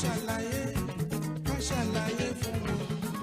Ṣàlàyé, ká ṣàlàyé fún wọn.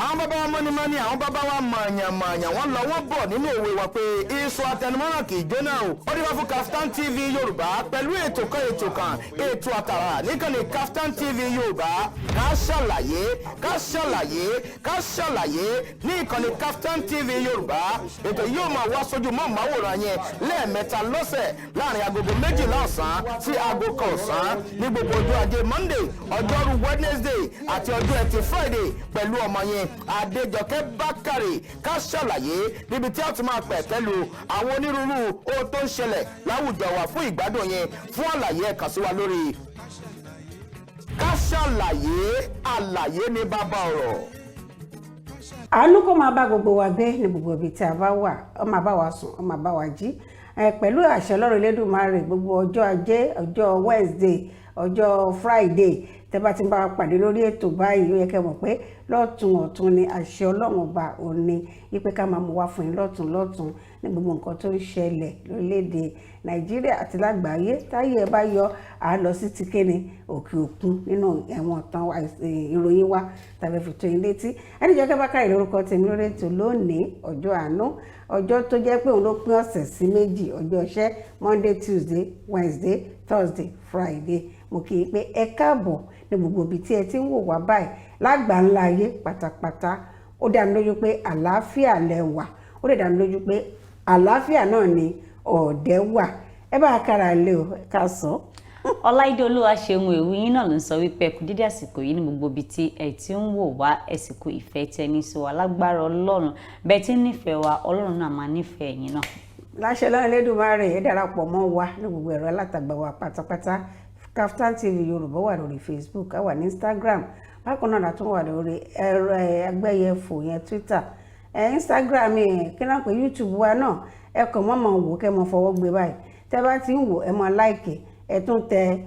Àwọn bàbá wa mọ́nímọ́ní, àwọn bàbá wa mọ̀ọ̀yàn mọ̀ọ̀yàn, wọ́n lọ, wọ́n bọ̀ nínú òwe wa pé iṣu atẹnumọ́ràn kì í jóná o. Ó dé wá fún Kaftan TV Yorùbá pẹ̀lú ètò kan, ètò kan, ètò àtàrà níkànnì Kaftan TV Yorùbá. Ká ṣàlàyé, ká ṣàlàyé, ká ṣàlàyé ní ìkànnì Kaftan TV Yorùbá. Ètò yóò máa wá sójú mọ́ màwòrán yẹn lẹ́ẹ̀mẹ́ta lọ́sẹ̀, láàrin agogo 12 ọ̀sán sí aago 1 ọ̀sán, ní gbogbo ọjọ́ ajé Monday, ọjọ́rú Wednesday àti ọjọ́ ẹtì Friday, pẹ̀lú ọmọ yẹn Adéjọkẹ́ Bákàrè. Ká ṣàlàyé, níbi tí a ti máa pẹ̀ pẹ̀lú àwọn onírúurú ohun tó ń ṣẹlẹ̀ láwùjọ wa fún ìgbádùn yẹn. Fún àlàyé, ẹ kàn sí wa lórí Ká ṣàlàyé. Àlàyé ní bàbá ọ̀rọ̀. Àánú kó máa bá gbogbo wa gbé ní gbogbo ibi tí a bá wà. Ó máa bá wa sùn, ó máa bá wa jí ẹ pẹ̀lú àṣẹ Ọlọ́run Elédùmarè. Gbogbo ọjọ́ ajé, ọjọ́ Wednesday, ọjọ́ Friday, tẹ́ bá ti ń bá wa pàdé lórí ètò báyìí, ó yẹ kẹ́ mọ̀ pé lọ́tún ọ̀tún ni àṣẹ Ọlọ́run Ọba òní wípé ká máa mú wá fún yín lọ́tún lọ́tún ní gbogbo nǹkan tó ń ṣẹlẹ̀ lórílẹ̀‐èdè Nàìjíríà àti lágbàáyé. Táyé ẹ bá yọ, à lọ sí ti kéne òkè òkun nínú ẹ̀wọ̀n tán ìròyìn wa tàbí fi tó yín létí. Ẹnìjọ́kẹ́ Bákàrè lórúkọ tèmi lórí ètò lónìí. Ọjọ́ àánú, ọjọ́ tó jẹ́ pé òun ló pín ọ̀sẹ̀ sí méjì, ọjọ́ iṣẹ́ Monday, Tuesday, Wednesday, Thursday, Friday. Mo kì í pé ẹ káàbọ̀ ní gbogbo ibi tí ẹ ti ń wò wá báyìí lágbàńlá ayé pátápátá. Ó dá mi lójú pé àlàáfíà lẹ wà. Ó dẹ̀ dá mi lójú pé àlàáfíà náà ni ọ̀dẹ́ wà. Ẹ bá kára lé o, ká sọ. Ọláìdé Olúwa ṣeun èwe yín náà ló ń sọ wípé ẹ kú dídí àsìkò yìí ní gbogbo ibi tí ẹ ti ń wò wá. Ẹ sì kú ìfẹ́ tẹni sí wa. Lágbára Ọlọ́run, bẹ́ẹ̀ tí ń nífẹ̀ẹ́ wa, Ọlọ́run náà máa nífẹ̀ẹ́ yín náà. Láṣẹ Ọlọ́run Elédùmarè. Ẹ darapọ̀ mọ́ wa ní gbogbo ẹ̀rọ alátagbà wa pátápátá. Kaftan TV Yorùbá wà lórí Facebook, a wà ní Instagram, bákan náà la tún wà lórí ẹ̀rọ agbẹ́yẹfò yẹn, Twitter, ẹ Instagram, ẹ kí náà pé YouTube wa náà. Ẹ kàn mọ́ mọ́ wò, kẹ́ mọ́ fọwọ́ gbé báyìí. Tẹ́ bá ti ń wò, ẹ mọ́ like, ẹ tún tẹ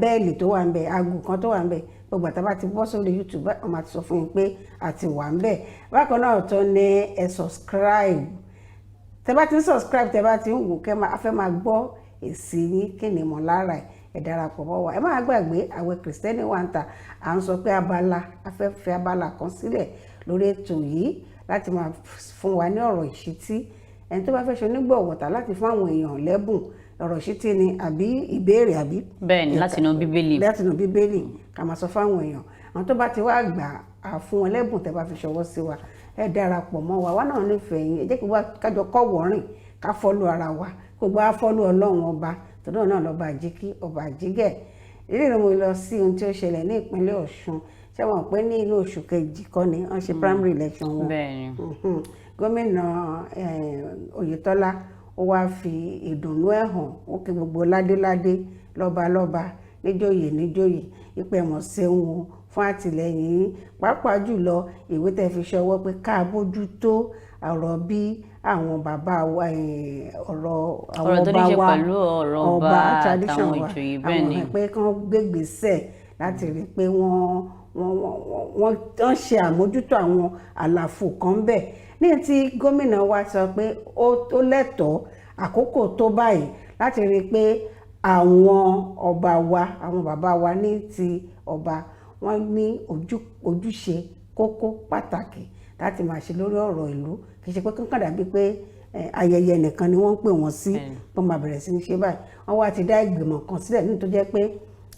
bell tó wà ń bẹ̀, aago kan tó wà ń bẹ̀. Gbogbo àtàbà ti bọ́ sórí YouTube, wọ́n máa ti sọ fún yín pé àti wà ń bẹ̀. Bákan náà tó ní ẹ subscribe. Tẹ́ bá ti ń subscribe, tẹ́ bá ti ń wò, kẹ́ máa fẹ́ máa gbọ́ èsì yín, kí ni ìmọ̀lára ẹ̀. Ẹ darapọ̀ mọ́ wa. Ẹ má gbàgbé, àwẹ̀ Kìrìsìtẹ́nì wà ń ta. À ń sọ pé abala afẹ́fẹ́, abala kan sílẹ̀ lórí ètò yìí láti máa fún wa ní ọ̀rọ̀ ìṣítí. Ẹni tó bá fẹ́ ṣe onígbọ̀wọ́ tà láti fún àwọn èèyàn lẹ́bùn ọ̀rọ̀ ìṣítí ni àbí ìbéèrè àbí. Bẹ́ẹ̀ni, láti inú Bíbélì. Láti inú Bíbélì, ká máa sọ fáwọn èèyàn. Àwọn tó bá ti wá gbà á, fún wọn lẹ́bùn tẹ́ bá fi ṣọwọ́ sí wa. Ẹ darapọ̀ mọ́ wa, wá náà nífẹ̀ẹ́ yín. Ẹ jẹ́ kí wá kájọ kọ́wọ̀ọ́rìn, ká follow ara wa, gbogbo á follow Ọlọ́run Ọba tọ́dọ̀ náà lọ́ba àjíkí, ọba àjígẹ̀. Ìdí ni mo lọ sí ohun tí ó ṣẹlẹ̀ ní ìpínlẹ̀ Ọ̀ṣun. Ṣé wọ́n pé ní inú oṣù kejì kọ́ ni wọ́n ṣe primary election wọn? Bẹ́ẹ̀ni. Gómìnà Oyètọ́lá, ó wáá fi ìdùnnú ẹ̀ hàn. Ó kí gbogbo ládéládé, lọ́balọ́ba, níjòyè níjòyè, ìpè mọ̀ ṣeun o fún àtìlẹ́yìn yín, pàápàá jùlọ ìwé tẹ́ fi ṣọwọ́ pé ká bójútó ọ̀rọ̀ bí àwọn bàbá wa, ọ̀rọ̀ àwọn ọ̀rọ̀ tó ní ọba ṣe wa, pẹ̀lú ọ̀rọ̀ ọba tradition àtàwọn wa, ìjòyè, bẹ́ẹ̀ ni. Àwọn pé kí wọ́n gbégbèsè láti rí i pé wọ́n ṣe àmójútó àwọn àlàfo kan bẹ́ẹ̀. Ní tí gómìnà wa sọ pé ó lẹ́tọ̀ọ́ àkókò tó báyìí láti rí i pé àwọn ọba wa, àwọn bàbá wa ní ti ọba, wọ́n ní ojúṣe kókó pàtàkì láti máa ṣe lórí ọ̀rọ̀ ìlú. Kì í ṣe pé kankan dàbí pé ayẹyẹ nìkan ni wọ́n ń pè wọ́n sí, wọ́n máa bẹ̀rẹ̀ sí ní ṣe báyìí. Wọ́n wá ti dá ìgbìmọ̀ kan sílẹ̀ ní tó jẹ́ pé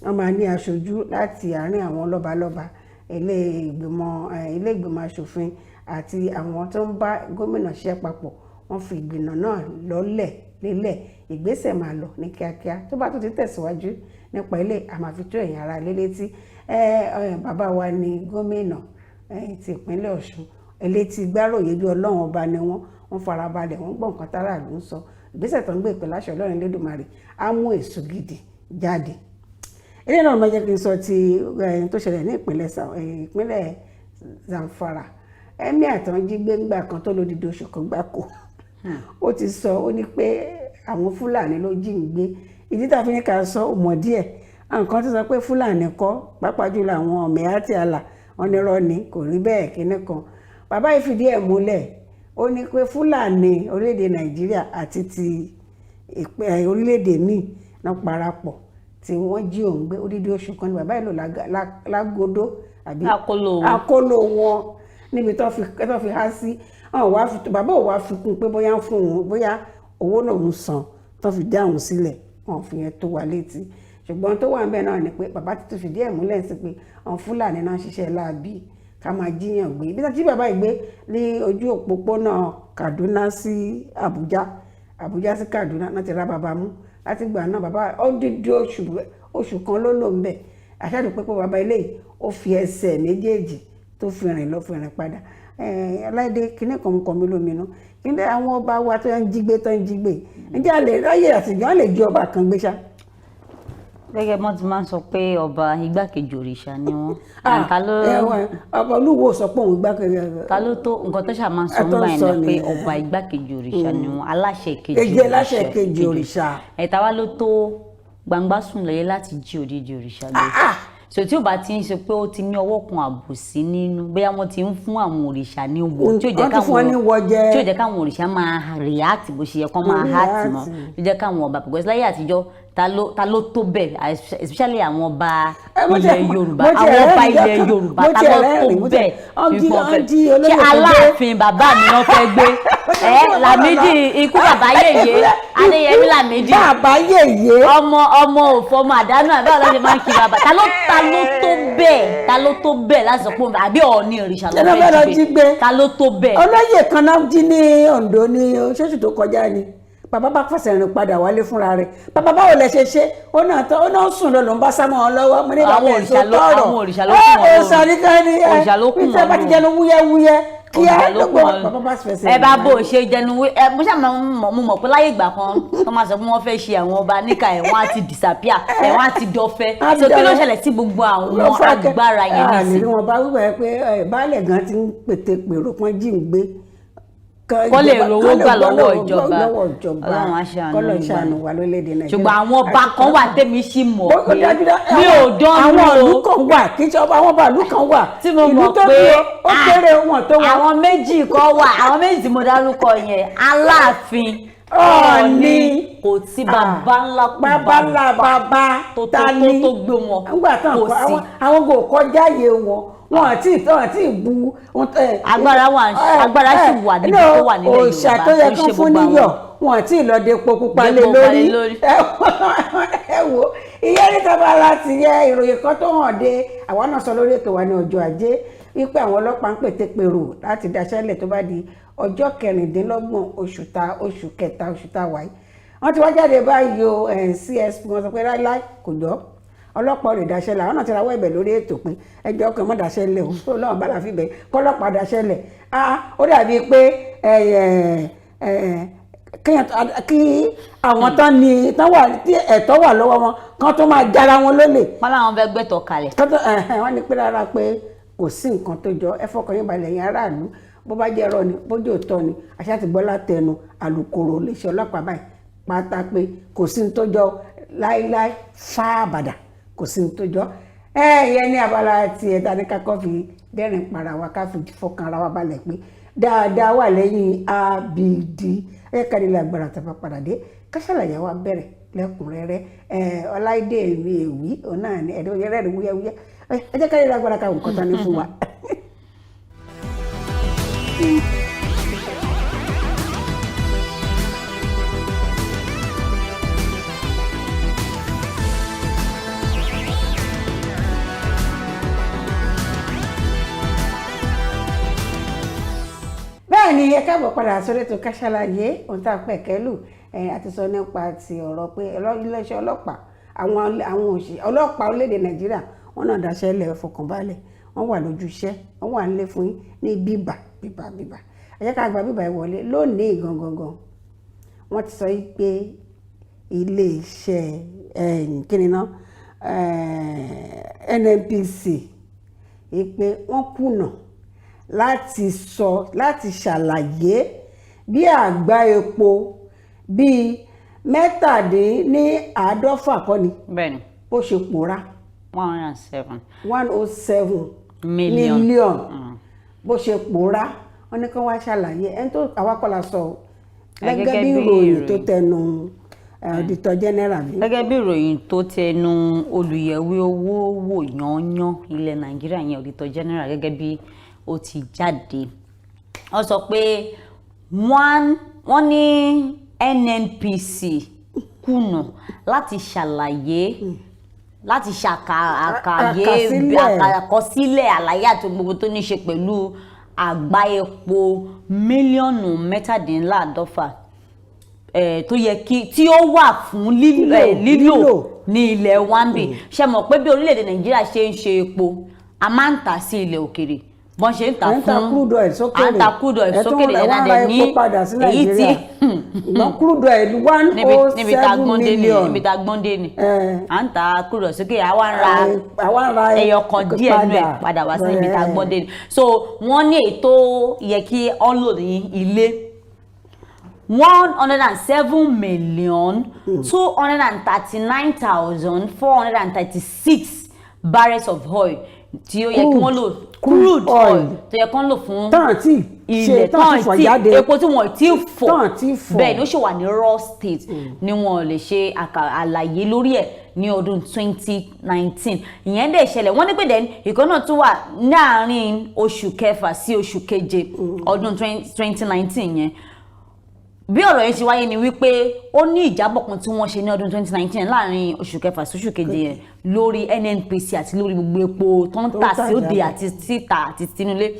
wọ́n máa ní aṣojú láti àárín àwọn lọ́balọ́ba, ilé ìgbìmọ̀ aṣòfin àti àwọn tó ń bá gómìnà ṣiṣẹ́ papọ̀. Wọ́n fi ìgbìmọ̀ náà lọ́lẹ̀ lélẹ̀. Ìgbésẹ̀ máa lọ ní kíákíá. Tó bá tún ti tẹ̀síwájú nípa ilé, a máa fi tó ẹ̀yin ará ilé létí. Bàbá wa ni gómìnà ti ìpínlẹ̀ Ọ̀ṣun, elétí gbáròyé bí Ọlọ́run Ọba ni wọ́n. Wọ́n farabalẹ̀, wọ́n gbọ́ nǹkan táráàlú ń sọ. Ìgbésẹ̀ tó ń gbé ìpè láṣẹ Ọlọ́run Elédùmarè á mú èso gidi jáde. Eléyìí náà ló jẹ́ kí n sọ ti tó ṣẹlẹ̀ ní ìpínlẹ̀ Zamfara. Emir tán jí gbé ńgbà kan tó lódìdí oṣù kan gbáko, ó ti sọ, ó ní pé àwọn Fúlàní ló jí ń gbé. Ìdí tá a fi ní ká sọ ò mọ̀ díẹ̀. Àwọn kan tó sọ pé Fúlàní kọ́, pàápàá jùlọ àwọn Miyetti Allah, wọn ní irọ́ ni, kò rí bẹ́ẹ̀, kinní kan. Bàbá yìí fìdí ẹ̀ múlẹ̀. Ó ní pé Fúlàní orílẹ̀-èdè Nàìjíríà àti ti orílẹ̀-èdè míì náà parapọ̀. tí wọ́n jí òun gbé. Odidi oṣù kan ni bàbá yìí lò lágodo àbí Akóló wọn. akóló wọn níbi tó fi há sí. Àwọn wá fi bàbá ò wá fi kún pé bóyá ń fún òun, bóyá owó lòun san tó fi dá òun sílẹ̀. Wọn fi yẹn tó wa létí, ṣùgbọ́n tó wà ń bẹ̀ náà ni pé bàbá ti tún fìdí ẹ̀ múlẹ̀ sí pé àwọn Fúlàní náà ń ṣiṣẹ́ láabi ká máa jíyàn gbé. Ibi tí bàbá yìí gbé ní ojú òpópónà Kaduna sí Àbújá, Àbújá sí Kaduna náà ti rá bàbá mú. Láti gbà náà bàbá odidi oṣù kan ló lò ń bẹ̀. Àṣàdù pé bàbá eléyìí ó fi ẹsẹ̀ méjèèjì tó fi rìn lọ fi rìn padà. Ọláìdé, kinní kan kọ mí lóminú, kíni àwọn ọba wa tó ń jí gbé, tó ń jí gbé, ǹjẹ́ a lè ráyè àtijọ́ lè jí ọba kan gbé ṣá? Gẹ́gẹ́ bọ́n ti máa ń sọ pé ọba igbákejì òrìṣà ni wọ́n. Ah, Ta ló ẹ̀wọ̀n, ọba Olúwo sọ pé òun igbákejì. Ta ló tó nǹkan tó ṣáà máa ń sọ Ẹ tó ń ńgbà yẹn sọ ni pé nìyẹn. ọba igbákejì òrìṣà ni wọ́n, aláṣẹ kejì. Èjì aláṣẹ kejì òrìṣà. Ẹ̀ta wá ló tó gbangba sùn lẹ́yìn láti jí odidi òrìṣà gbé. So tí ó bá ti ń ṣe pé ó ti ní ọwọ́ kan àbòsí nínú, bóyá wọ́n ti ń fún àwọn òrìṣà ní wọ̀ tí ò jẹ́ Wọ́n ti fún wọn ní wọ̀ jẹ. tí ò jẹ́ káwọn òrìṣà máa react bó ṣe yẹ kán máa heart mọ́, tó jẹ́ káwọn ọba, because láyé àtijọ́ ta ló tó bẹ́ẹ̀, especially àwọn ọba Ẹ, mo ilẹ̀ Yorùbá, mo ti àwọn ọba rẹ́rìn-ín ilẹ̀ jọ́ kan. Yorùbá, Mo ta ti ló tó rẹ́rìn-ín, bẹ́ẹ̀ wọ́n fífọ́n jí fẹ́ olóyè ṣé kan gbé. Aláàfin bàbá mi náà fẹ́ gbé ẹ, Lámídì, ikú bàbá yèyé, Adéyẹmí Lámídì, Bàbá yèyé. ọmọ ọmọ òfò, ọmọ àdánù, àbí ọlọ́dẹ máa ń kí bàbá. Ta ló tó bẹ́ẹ̀, ta ló tó bẹ́ẹ̀ láti sọ pé àbí Ọọ̀ni òrìṣà ló Ẹ ló fẹ́ lọ fẹ́ jí gbé. Ta ló tó bẹ́ẹ̀? Olóyè kan náà jí ní Oǹdó ní oṣooṣù tó kọjá ni bàbá bá fẹsẹ̀ rìn padà wálé fúnra rẹ̀. Bàbá, báwo lẹ ṣe ṣe? Ó náà tán, ó náà sùn lọ ló ń bá sá mọ́ ọ lọ́wọ́. Mo ní bàbá Àwọn ẹ̀ òrìṣà sọ ló- tọrọ. àwọn òrìṣà ló kún wọn Òrìṣà lóru. nìkan ni ẹ Òrìṣà ló kún bí tí a wọn bá ti lóru. jẹnu wúyẹ́wúyẹ́ kíá Òrìṣà ló ló kún gbọ́ wọn. bàbá bá fẹsẹ̀ Ẹ rìn bá wálé. bó ṣe jẹnu wí ẹ, mo ṣáà máa ń mọ̀, mo mọ̀ pé láyé ìgbà kan tó máa sọ pé wọ́n fẹ́ ṣe àwọn ọba níkà, ẹ̀wọ̀n á ti disappear, ẹ̀wọ̀n á ti dọ̀fẹ́. Á ti So kí ló dọ̀fẹ́. ṣẹlẹ̀ sí gbogbo àwọn Lọ fún akẹ́- agbára yẹn Ah, nísìnyí? lè rí wọn bá wíwẹ̀ pé baálẹ̀ gan ti ń pète pèrò pọ́n jí ń gbé. Kọ́ lè rówó gbà lọ́wọ́ ìjọba. Lọ́wọ́ ìjọba. Ọlọ́run á ṣàánú Kọ́lọ̀ wa. ṣàánú wa lórílẹ̀‐èdè Nàìjíríà. Ṣùgbọ́n àwọn ọba kan wà tẹ́mi sì mọ̀ Ó pé dájú mi ò dán àwọn o. ìlú kan wà, kì í ṣe ọba, àwọn ọba ìlú kan wà. Tí mo Ìlú mọ̀ tó pé bí ó kéré wọn tó wọn. Àwọn méjì kan wà, àwọn méjì tí mo dárúkọ yẹn, Aláàfin, Ọọ̀ni. Kò sí bàbá ńlá kú Bàbá ńlá bàbá tó ta tó ni tó gbé wọn. Nígbà tán Kò kọ sí. àwọn kò kọjá yé wọn, wọn àti ìtàn àti ìbu. Agbára wà, agbára sì wà níbi tó wà nílẹ̀ Òòṣà Yorùbá tó yẹ tó ń kán ṣe fún gbogbo àwọn- níyọ̀, wọn àti ìlọdẹ epo pupa lé Depo pupa lórí. lé lórí. Ẹ wo ìyẹn ní tábà láti yẹ ìròyìn kan tó hàn dé, àwọn náà sọ lórí ètò wa ní ọjọ́ Ajé wípé àwọn ọlọ́pàá ń pètèpèrò láti daṣẹ́lẹ̀ tó bá di ọjọ́ 26 oṣù ta oṣù kẹta oṣù ta wáyé. Wọ́n ti wá jáde báyìí o, CSP wọ́n sọ pé láíláí, kò jọ, ọlọ́pàá ò lè daṣẹ́ lẹ̀. Àwọn náà ti rawọ́ ẹ̀bẹ̀ lórí ètò pé ẹjọ́ kan mọ́ daṣẹ́ lẹ̀ o, tó lọ́wọ́ bá la fi bẹ̀ kọ́lọ́pàá daṣẹ́ lẹ̀. Ah, ó dàbí pé kí àwọn tán ni tán wà tí ẹ̀tọ́ wà lọ́wọ́ wọn kán tó máa jára wọn lólè. Wọn làwọn fẹ́ gbẹ́tọ̀ kalẹ̀. Kán tó wọ́n ní pé rárá, pé kò sí nǹkan tó jọ. Ẹ fọkàn yín balẹ̀ yín aráàlú, bó bá jẹ́ irọ́ ni, bójú òótọ́ ni, àṣà ti gbọ́ látẹnu alukoro iléeṣẹ́ ọlọ́pàá báyìí pátá pé kò sí ní tó jọ láíláí fáàbàdà, kò sí ní tó jọ. Ẹ ìyẹn ní abala ti ẹ̀ta ní kakọ́ fi dẹ́rìn para wa, ká fi fọkàn ara wa balẹ̀ pé dáadáa wà lẹ́yìn abd. Ẹ kárí lágbára tàbá padà dé, ká ṣàlàyé wa bẹ̀rẹ̀ lẹ́kùnrẹ́rẹ́. Ẹ Ọláìdé mi èwì òun náà ní ẹ̀dọ́ yẹrẹ́ rẹ̀ wúyẹ́wúyẹ́. Ẹ jẹ́ kárí lágbára ká nǹkan tán ní fún wa. Bẹ́ẹ̀ ni, ẹ káàbọ̀ padà sórí ètò Ká Sálàyé. Ohun tá a pẹ̀ kẹ́lù àti sọ nípa ti ọ̀rọ̀ pé iléeṣẹ́ ọlọ́pàá, àwọn òṣìṣẹ́ ọlọ́pàá orílẹ̀-èdè Nàìjíríà, wọ́n náà dáṣẹ́ lẹ̀, fọkànbalẹ̀, wọ́n wà lójú iṣẹ́, wọ́n wà nílé fún yín ní bíbà bíbà bíbà. Ẹ jẹ́ ká gba bíbà yìí wọlé lónìí gangan gan. Wọ́n ti sọ yìí pé iléeṣẹ́ kíni náà, NNPC, yìí pé wọ́n kùnà láti sọ, láti ṣàlàyé bí àgbá epo bíi 47 kọ́ ni Bẹ́ẹ̀ni. bó ṣe pòórá. 107. 107 Million. Million bó ṣe pòórá. Wọ́n ní kí wọ́n wá ṣàlàyé ẹni tó àwa kọ́ la sọ o. Ẹ gẹ́gẹ́ gẹ́gẹ́ bí bí ìròyìn tó ìròyìn. tẹnu Auditor General bí. Gẹ́gẹ́ bí ìròyìn tó tẹnu olùyẹ̀wé owó wò yányán ilẹ̀ Nàìjíríà yẹn, Auditor General, gẹ́gẹ́ bí ó ti jáde, wọ́n sọ pé wọ́n ní NNPC kùnà láti ṣàlàyé, láti ṣàkàyé Àkàsílẹ̀. àkọsílẹ̀ àlàyé àti gbogbo tó ní ṣe pẹ̀lú àgbá epo 75 mílíọ̀nù tó yẹ kí tí ó wà fún lílò Lílò, lílò lílò. ní ilẹ̀ wambi. Ṣe mọ̀ pé bí orílẹ̀-èdè Nàìjíríà ṣe ń ṣe epo, a máa ń tà sí ilẹ̀ òkèrè, bọ́n ṣe ń tà Ẹ̀ ń ta fún crude oil sókèrè. À ń ta crude oil Ẹ tún sókèrè ẹ yẹn wá náà ra dẹ̀ ní epo padà sí èyí tí Nàìjíríà. Ṣùgbọ́n crude oil one níbi oh níbi tá a seven gbọ́n dé ni million. Níbi tá a gbọ́n dé ni à ń ta crude oil sókè, àwa ń ra Àwa ń ra ẹyọ kan díẹ̀ nú ẹ̀ padà wá sí ibi tá a gbọ́n dé ni. So wọ́n ní ètò yẹ kí ọ́n lò ní ilé, 107,239,436 barrels of oil tí ó yẹ kí wọ́n lò, Crude crude oil oil. tó yẹ kí wọ́n lò fún Tán tí ṣe ilẹ̀ tán tí fọ̀ tí jáde. Epo tí wọ́n ti fọ̀. Tán tí fọ̀. Bẹ́ẹ̀ ni, ó ṣì wà ní raw state ni wọ́n lè ṣe àlàyé lórí ẹ̀ ní ọdún 2019. Ìyẹn dẹ̀ ṣẹlẹ̀. Wọ́n ní pé then ìkan náà tún wà láàárín oṣù kẹfà sí oṣù keje ọdún 2019 yẹn. Bí ọ̀rọ̀ yẹn ṣe wáyé ni wípé ó ní ìjábọ̀ kan tí wọ́n ṣe ní ọdún 2019 láàrin oṣù kẹfà sí oṣù keje yẹn lórí NNPC àti lórí gbogbo epo tó ń Tó ń tà tà sí òde jáde. àti síta àti tinúlé.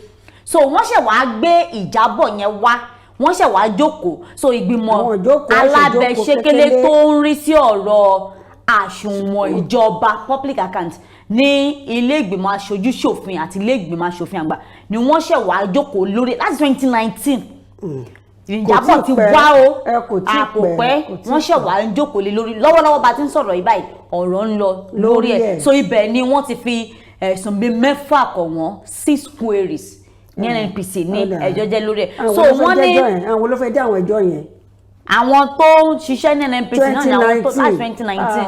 So wọ́n ṣẹ̀ wá gbé ìjábọ̀ yẹn wá, wọ́n ṣẹ̀ wá jókòó, so ìgbìmọ̀ Àwọn ìjókòó ṣe jókòó alábẹ́sẹ́kẹ́lé kékeré. tó ń rí sí ọ̀rọ̀ àsùnwọ̀n ìjọba, public account, ní ilé ìgbìmọ̀ aṣojú ṣòfin àti ilé ìgbìmọ̀ aṣòfin àgbà ni wọ́n ṣẹ̀ wá jókòó lórí láti 2019. Ìjábọ̀ Tí ti pẹ́. wá o. Ẹ kò tí A kò pẹ́, pẹ́. kò tí Wọ́n ṣẹ̀ wá ń jókòó lé lórí lọ́wọ́lọ́wọ́. Bá ti ń sọ̀rọ̀ yìí báyìí, ọ̀rọ̀ ń lọ lórí Lórí ẹ̀. ẹ̀. So ibẹ̀ ni wọ́n ti fi ẹ̀sùn bíi mẹ́fà kọ̀ wọ́n, six queries ní NNPC ní Ó dáa. ẹjọ́ jẹ́ lórí ẹ̀. Àwọn So ló fẹ́ wọ́n ní jẹ́jọ́ yẹn? Àwọn ló fẹ́ jẹ́ àwọn ẹjọ́ yẹn? Àwọn tó ń ṣiṣẹ́ ní NNPC náà ni àwọn tó láti 2019,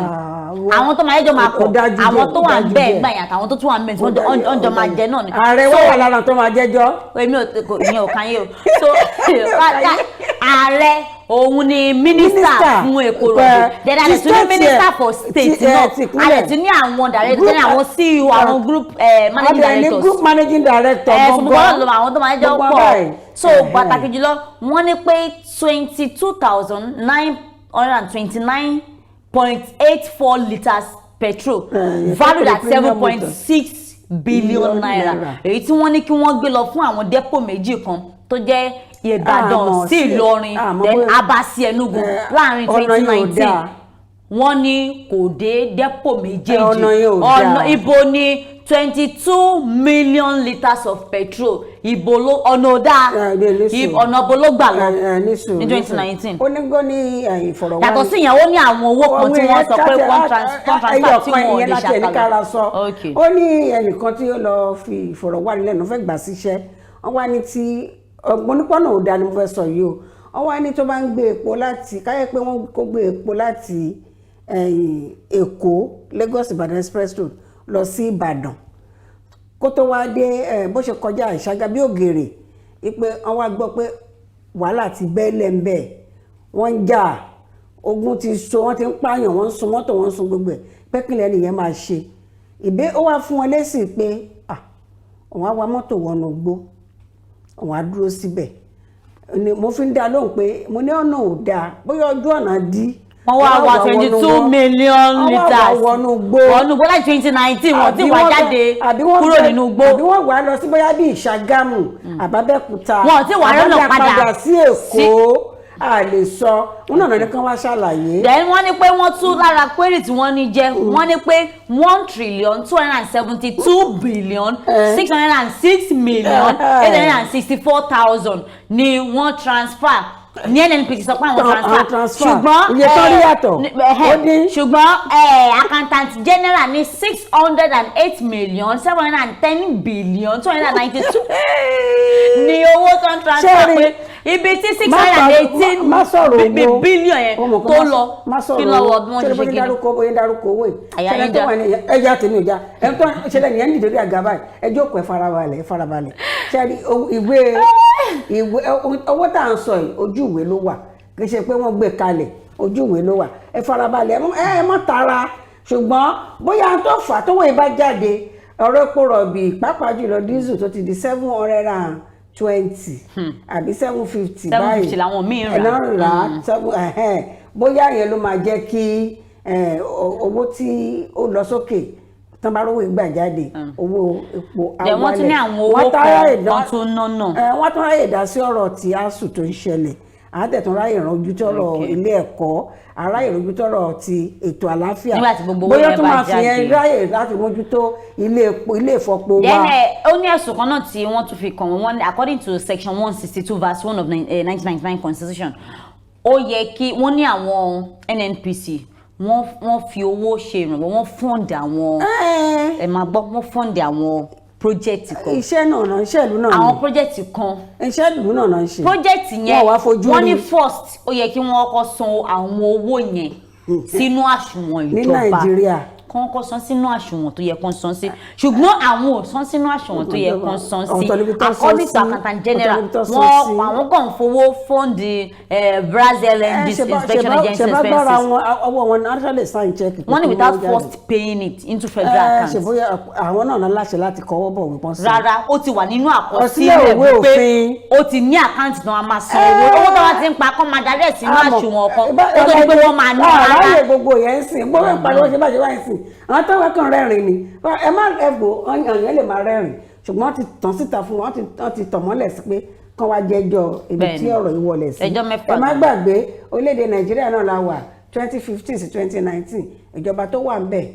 àwọn tó máa jẹ́jọ́ máa Ó pọ̀ dájú díẹ̀, àwọn tó ó wà dájú bẹ́ẹ̀ díẹ̀. gbà yẹn àtàwọn tó tún wà ń bẹ̀ tí wọ́n jọ máa jẹ náà ni. Ààrẹ So, wà wà lára tó máa jẹ́jọ́. Èmi ò kò ìyẹn ò kan yé o. So ààrẹ òun ni mínísítà Mínísítà, fún epo rọ̀bì. Then a lè tún ní ti state mínísítà ẹ̀, for state ti, náà. ti A lè ìpínlẹ̀. tún ní àwọn director, Group- ní àwọn CEO, àwọn group managing Adẹ̀ ní directors. group managing director. Ẹ ṣùgbọ́n lọ́dọ̀ àwọn tó máa ń jẹ́ Gbogbo pọ̀. báyìí. So pàtàkì jùlọ, wọ́n ní pé 22,929.84 litres petrol valued at premium 7.6 billion Billion naira, naira. èyí tí wọ́n ní kí wọ́n gbé lọ fún àwọn depot méjì kan tó jẹ́ Ìbàdàn Àmọ́ sí Ìlọrin, àmọ́ then bóyá- Aba sí Enugu láàrin ọ̀nà yẹn ò 2019. dáa. Wọ́n ní kò dé depot méjèèjì. Ọ̀nà yẹn ò dáa. Ọ̀nà ibo ni 22 million litres of petrol, ibo ló ọ̀nà ò dáa? Ní sùúrù. Ọ̀nà ibo ló gbà lọ Ní sùúrù, ní ní 2019? sùúrù. Ó ní gbọ́ ní ìfọ̀rọ̀wánilẹ́nuwò. Yàtọ̀ sí ìyẹn, ó ní àwọn owó kan tí wọ́n sọ pé wọ́n transfer tí wọ́n ò lè ṣàkàlọ̀. ṣàkàlọ̀. Ok. Ó ní ẹnìkan tí ó lọ fi ìfọ̀rọ̀wánilẹ́nuwò fẹ́ gbà síṣẹ́, wọ́n wá ní tí ọgbọ́n nípọ̀nà ò dáa ni mo fẹ́ sọ yìí o. Wọ́n wá ní tó bá ń gbé epo láti káyọ̀ pé wọ́n kó gbé epo láti ẹ̀yìn Èkó, Lagos Ìbàdàn Express Road lọ sí Ìbàdàn, kó tó wá dé bó ṣe kọjá Ìṣàgà bí Ògèrè, wípé wọ́n wá gbọ́ pé wàhálà ti bẹ́ẹ̀lẹ̀ ń bẹ̀, wọ́n ń jà, ogun ti so, wọ́n ti ń pààyàn, wọ́n ń sun mọ́tò, wọ́n ń sun gbogbo ẹ̀, pé kí lẹ́nu yẹn máa ṣe ìbé. Ó wá fún wọn lésì pé ah, òun á wa mọ́tò wọnú igbó, òun á dúró síbẹ̀. Ni mo fi ń dá lóhùn pé mo ní ọ̀nà ò dáa, bóyá ojú ọ̀nà dí. Wọ́n wá wá 22 million Wọ́n wá litres wọnú igbó. Wọnú igbó láti 2019, wọ́n ti Àbí wá wọ́n jáde àbí wọ́n kúrò nínú igbó. Àbí wọ́n wá lọ sí bóyá bí Ìṣàgámù, àbábẹ́kúta. Wọn ò tí wá rọ́nà àbájá padà padà sí Èkó, a lè sọ wọn náà ní kán wá ṣàlàyé. Then wọ́n ní pé wọ́n tún lára query tí wọ́n ní jẹ́, wọ́n ní pé 1 trillion 272 billion 606,864,000 ni wọ́n transfer ní NNPC sọ pé àwọn Àwọn transfer. transfer. Ṣùgbọ́n Iye tán rí yàtọ̀. Ó dín. Ṣùgbọ́n accountant general ní 608,710 billion 292 ní owó tó ń transfer, Ṣé rí- pé ibi tí six Má hundred and eighteen má sọ̀rọ̀ owó. billion yẹn Ó mọ̀ pé tó lọ, má sọ̀rọ̀ kí lọ́wọ́ owó. bí wọ́n ṣe Ṣé ṣe bó ṣe kí ni. dárúkọ, bóyá dárúkọ owó yìí. Àyà Ṣẹlẹ̀ yín tó já. wà ní ẹja tèmi ò já. Ẹni tó ṣẹlẹ̀ nìyẹn ń dìde lórí àga báyìí. Ẹ jókòó, ẹ farabalẹ̀, ẹ farabalẹ̀. Ṣé rí ìwé owó tá à ń sọ yìí, ojú ìwé ló wà. Kì í ṣe pé wọ́n gbé kalẹ̀. Ojú ìwé ló wà. Ẹ farabalẹ̀, ẹ mọ́ tara. Ṣùgbọ́n bóyá tó fà á tó wọ́n bá jáde, ọ̀rọ̀ epo rọ̀bì, pàápàá jùlọ diesel tó ti di 720 àbí 750 báyìí. 750 làwọn míì ń rà. Ẹ̀ náà ń rà á seven, ẹ̀hẹ́n. Bóyá yẹn ló máa jẹ́ kí owó tí ó lọ sókè tán bá rówó ìgbà jáde, owó epo á Then wọ́n tún ní wálẹ̀. àwọn owó Wọ́n tá ráyè kan kan tó ná náà. Wọ́n tún ráyè dá sí ọ̀rọ̀ tí ASUU tó ń ṣẹlẹ̀, àtẹ̀tún ráyè ránjú tọ̀rọ̀ ilé ẹ̀kọ́, aráyè ránjú tọ̀rọ̀ ti ètò àlàáfíà. Nígbà tí gbogbo owó Bóyá yẹn tún bá máa fi yẹn jáde. ráyè láti mójútó ilé epo, ilé ìfọpo wa. Then ó ní ẹ̀sùn kan náà tí wọ́n tún fi kàn wọ́n. Wọ́n ní according to section 162 verse 1 of 1999 constitution, ó yẹ kí wọ́n ní àwọn NNPC, wọ́n fi owó ṣe ìrànwọ́, wọ́n fund àwọn, ẹ máa gbọ́, wọ́n fund àwọn project kan. Iṣẹ́ náà náà, iṣẹ́ ìlú náà Àwọn ni. project kan. Iṣẹ́ ìlú náà náà ń ṣe. Project yẹn, Wọ́n wá fojú wọ́n ní rí. first, ó yẹ kí wọ́n kọ́kọ́ san àwọn owó yẹn sínú àsùnwọ̀n Ní ìjọba. Nàìjíríà. Kán kọ́ san sínú àsùnwọ̀n tó yẹ kán san sí, ṣùgbọ́n àwọn ò san sínú àsùnwọ̀n tó yẹ kán san sí. Ọ̀tọ̀ níbi tó san According to sí, accountant general, ọ̀tọ̀ níbi tó san wọ́n sí. àwọn kàn fowó fund Brazil LNG inspection agency Ṣe bá gbára expenses. wọn, ọwọ́ wọn náà lè sign check. Wọ́n ní without first paying it into federal account. Ṣe bóyá àwọn náà láṣẹ láti kọwọ́ bọ̀ wípọ́n sí. Rárá, ó ti wà nínú Àkọsílẹ̀ àkọsílẹ̀ òwe wípé òfin. ó ti ní account náà, a máa san owó. Owó tó bá ti ń pa kọ́ máa darí ẹ̀ sínú àsùnwọ̀n kan ó tó di pé wọ́n máa ná rárá. Ráyè gbogbo yẹn ń sìn, gbogbo ìpariwo ṣe bá ṣe báyìí sìn, àwọn tó wá kàn rẹ́rìn ni. Ẹ má ẹ gbò ọyàn lè máa rẹ́rìn, ṣùgbọ́n wọ́n ti tàn síta fún wọn, wọ́n ti tàn mọ́lẹ̀ sí pé kán wá jẹ́jọ́ ibi tí ọ̀rọ̀ yìí wọlé sí. Ẹjọ́ 6 Ẹ má gan. gbàgbé, orílẹ̀-èdè Nàìjíríà náà la wà. 2015 sí 2019, ìjọba tó wà ń bẹ̀,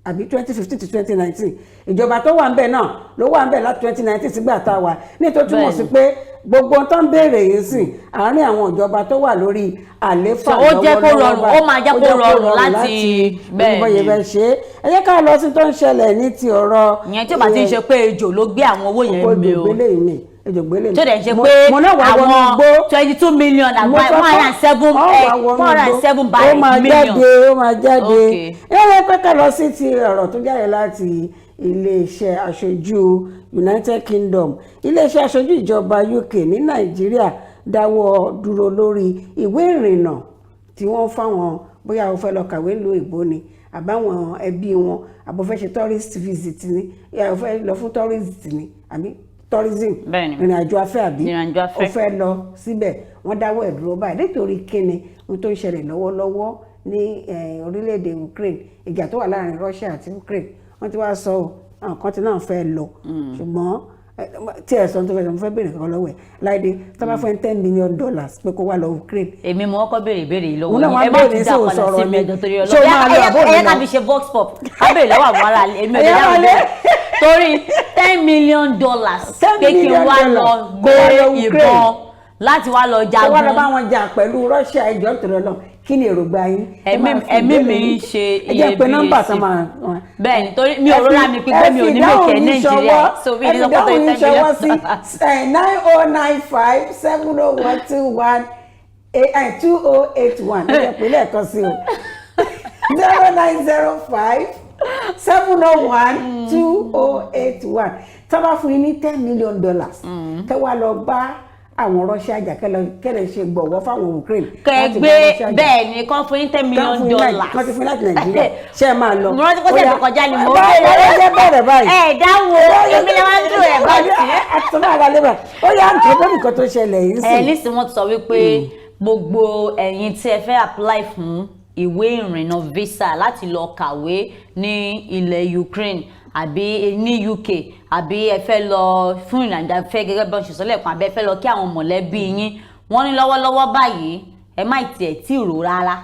àbí 2015 to 2019, ìjọba tó wà ń bẹ̀ náà ló wà ń bẹ̀ láti 2019 sígbà tá a wà ní, tó túmọ̀ sí pé gbogbo ohun tó ń béèrè yìí sìn, àárín àwọn ìjọba tó wà lórí àlééfà So, ó jẹ́ kó lọ́wọ́lọ́wọ́ rọrùn, báyìí. ó máa jẹ́ kó rọrùn láti bẹ́ẹ̀ bẹ́ẹ̀ ni. Bẹ́ẹ̀ ṣe é. Ẹ jẹ́ ká lọ sí tó ń ṣẹlẹ̀ ní ti ọ̀rọ̀ Ìyẹn tí ó bá ti ń ṣe pé ejò ló gbé àwọn owó yẹn mi ejò o. gbélé mi, ejò gbélé mi. Tó dẹ̀ ń ṣe pé Mo náà wà wọnú àwọn igbó. 22 million Mo àgbà sọ 107 pé ọ wà wọnú 407 igbó. by Ó máa million. jáde, ó máa jáde. Ẹ yẹ pé ká lọ sí ti ọ̀rọ̀ tó jáde láti iléeṣẹ́ aṣojú United Kingdom. Iléeṣẹ́ aṣojú ìjọba UK ní Nàìjíríà dáwọ́ dúró lórí ìwé ìrìnnà tí wọ́n fáwọn, bóyá o fẹ́ lọ kàwé nílùú òyìnbó ni, àbáwọn ẹbí wọn, àbò fẹ́ ṣe tourist visit ni, o fẹ́ lọ fún tourist ni àbí tourism, ìrìn àjò afẹ́, àbí Ìrìn àjò afẹ́. o fẹ́ lọ síbẹ̀, wọ́n dáwọ́ ẹ̀ dúró báyìí. Nítorí kíni? Ohun tó ń ṣẹlẹ̀ lọ́wọ́lọ́wọ́ ní orílẹ̀-èdè Ukraine, ìjà tó wà láàrin Russia àti Ukraine. Wọ́n ti wá sọ ọ́, àwọn kan ti náà fẹ́ lọ, ṣùgbọ́n tí ẹ̀ sọ tó fẹ́ sọ, mo fẹ́ béèrè kankan lọ́wọ́ ẹ̀ láìdé. Tó bá fún ẹ $10 million pé kó wá lọ Ukraine. Èmi mo kọ́kọ́ béèrè ìbéèrè yìí lọ́wọ́ Òun náà yín. wá Ẹ má béèrè tún sí dá òun padà sọ̀rọ̀ sí mi, ni. ẹjọ́ torí Ṣé o Ọlọ́run. máa lọ àbó Ẹyẹ mi ká lọ? fi ṣe vox pop, ká béèrè lọ́wọ́ àwọn ará èmi ò lè Ẹ̀yà dáhùn wọlé. béèrè torí $10 million Ten pé kí n million wá lọ dollars. gbé Kó wá lọ Ukraine. ìbọn láti wá lọ Kó wá lọ bá jagun. wọn jà pẹ̀lú Russia. Ẹjọ́ torí Ọlọ́run, kí ni èròǹgbà yín? Ẹ máa fi Ẹ̀mí ìbéèrè mi yín. ń ṣe Ẹ jẹ́ pé iyebíye nọ́mbà sí. tó máa. Bẹ́ẹ̀ ni, torí mi ò rọra mi pé mi ò ní mèkè Nàìjíríà, so mi ní sọ pé Ẹ fi ten ìdáhùn yín ṣọwọ́ million sí 9095 701 21 2081. Ẹ jẹ́ pé lẹ́ẹ̀kan sí o, 0905 701 2081. Tá bá fún yín ní $10 million, kẹ́ wá lọ bá àwọn Russia jà, kẹ́ lọ ṣe gbọ̀wọ́ fáwọn Ukraine Kẹ láti gbé bá Russia jà. Bẹ́ẹ̀ ni, kán fún yín ten Kán million fún yín dollars. Kán ti fún yín láti Nàìjíríà, ṣé ẹ máa lọ? Mo rántí kó Ó tẹ̀ yá. tó kọjá ni mo Báyìí, ẹ jẹ́ bẹ̀rẹ̀ báyìí. Ẹ dáhùn o, èmi lè wá dùn ẹ̀ bá sí. Àtúntò àgbàlẹ̀ ó yá, nǹkan tó nǹkan tó ṣẹlẹ̀ yìí Ẹ sì. nísìnyí, wọ́n ti sọ wípé gbogbo ẹ̀yin tí ẹ fẹ́ apply fún ìwé ìrìnnà visa láti lọ kàwé ní ilẹ̀ Ukraine àbí ní UK, àbí ẹ fẹ́ lọ fún ìrìnàjò afẹ́ gẹ́gẹ́ bí wọ́n ṣe sọ lẹ́ẹ̀kan, àbí ẹ fẹ́ lọ kí àwọn mọ̀lẹ́bí yín, wọ́n ní lọ́wọ́lọ́wọ́ báyìí, ẹ má tiẹ̀ tí ì rò rárá.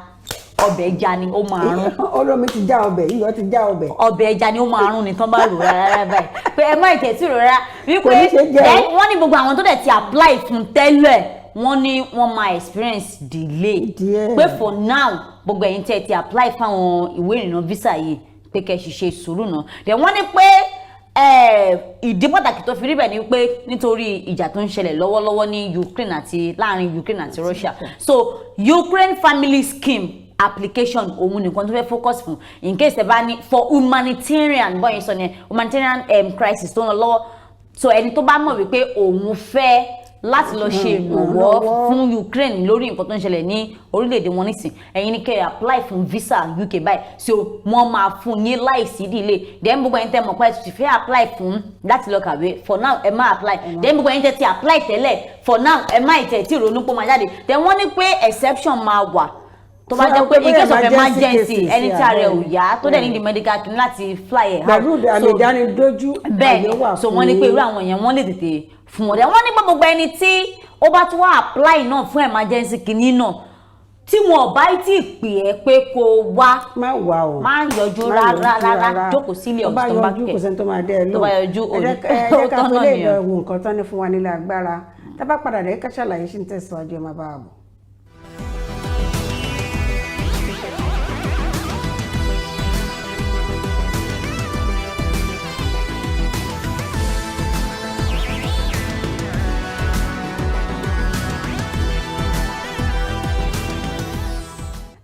Ọbẹ̀ ẹja ni ó máa rún. Olómi ti já ọbẹ̀, iyọ̀ ti já ọbẹ̀. Ọbẹ̀ ẹja ni ó máa rún ni tán bá rò rárá báyìí, pé ẹ má tiẹ̀ tí ì rò rárá wípé Kò ní ṣe jẹ o. Then wọ́n ní gbogbo àwọn tó dẹ̀ ti apply fún tẹ́lẹ̀, wọ́n ní wọ́n máa experience delay. Díẹ̀. Pé for now, gbogbo ẹ̀yin tẹ́ ẹ ti apply fáwọn ìwé ìrìnnà visa yìí, pé kẹ́ ẹ sì ṣe sùúrù náà. Then wọ́n ní pé ìdí pàtàkì tó fi rí bẹ́ẹ̀ ni pé nítorí ìjà tó ń ṣẹlẹ̀ lọ́wọ́lọ́wọ́ ní Ukraine àti láàrin Ukraine àti Russia. So Ukraine family scheme application òun nìkan tó fẹ́ focus fún, in case ẹ bá ní for humanitarian, bọ́yìn sọ ni humanitarian crisis tó ń lọ lọ́wọ́. So ẹni tó bá mọ̀ wípé òun fẹ́ láti lọ ṣe ìrànwọ́ fún Ukraine lórí nǹkan tó ń ṣẹlẹ̀ ní orílẹ̀-èdè wọn nísìn, ẹ̀yin ní kẹ́ ẹ apply fún visa UK báyìí, so wọ́n máa fún yín láìsí delay. Then gbogbo ẹ̀yin tẹ́ mọ̀ pé ẹ ti fẹ́ apply fún láti lọ kàwé, for now ẹ má apply. Then gbogbo ẹ̀yin tẹ́ ti apply tẹ́lẹ̀, for now ẹ má ìtẹ̀ tí ìrònú pọ̀ máa jáde. Then wọ́n ní pé exception máa wà tó bá jẹ́ pé in case of emergency, ẹni tí ara ẹ̀ ò yá tó dẹ̀ ní the medical kí láti fly ẹ̀ out. Pẹ̀lú àmì ìdánilójú. Bẹ́ẹ̀, so wọ́n ní pé irú àwọn yẹn, wọ́n lè tètè fún wọn. Dẹ̀ wọ́n ní pé gbogbo ẹni tí ó bá tún wá apply náà fún emergency kìíní náà, tí wọn ò bá tí ì pè ẹ́ pé kó wá, má wà o. Má yọjú rárá rárá, jókòó sílé. Tó bá ọ̀sán bá yọjú, kẹ̀ kò sẹ́ni tó máa dẹ́ ẹ lóhùn. Tó bá yọjú, Ẹ jẹ́ ká òótọ́ fi náà lè nìyẹn. lọ wo nǹkan tán ní fún wa nílé agbára. Tá bá padà dé, Ká Ṣàlàyé ṣì ń tẹ̀síwájú, ẹ máa bá wa bọ̀.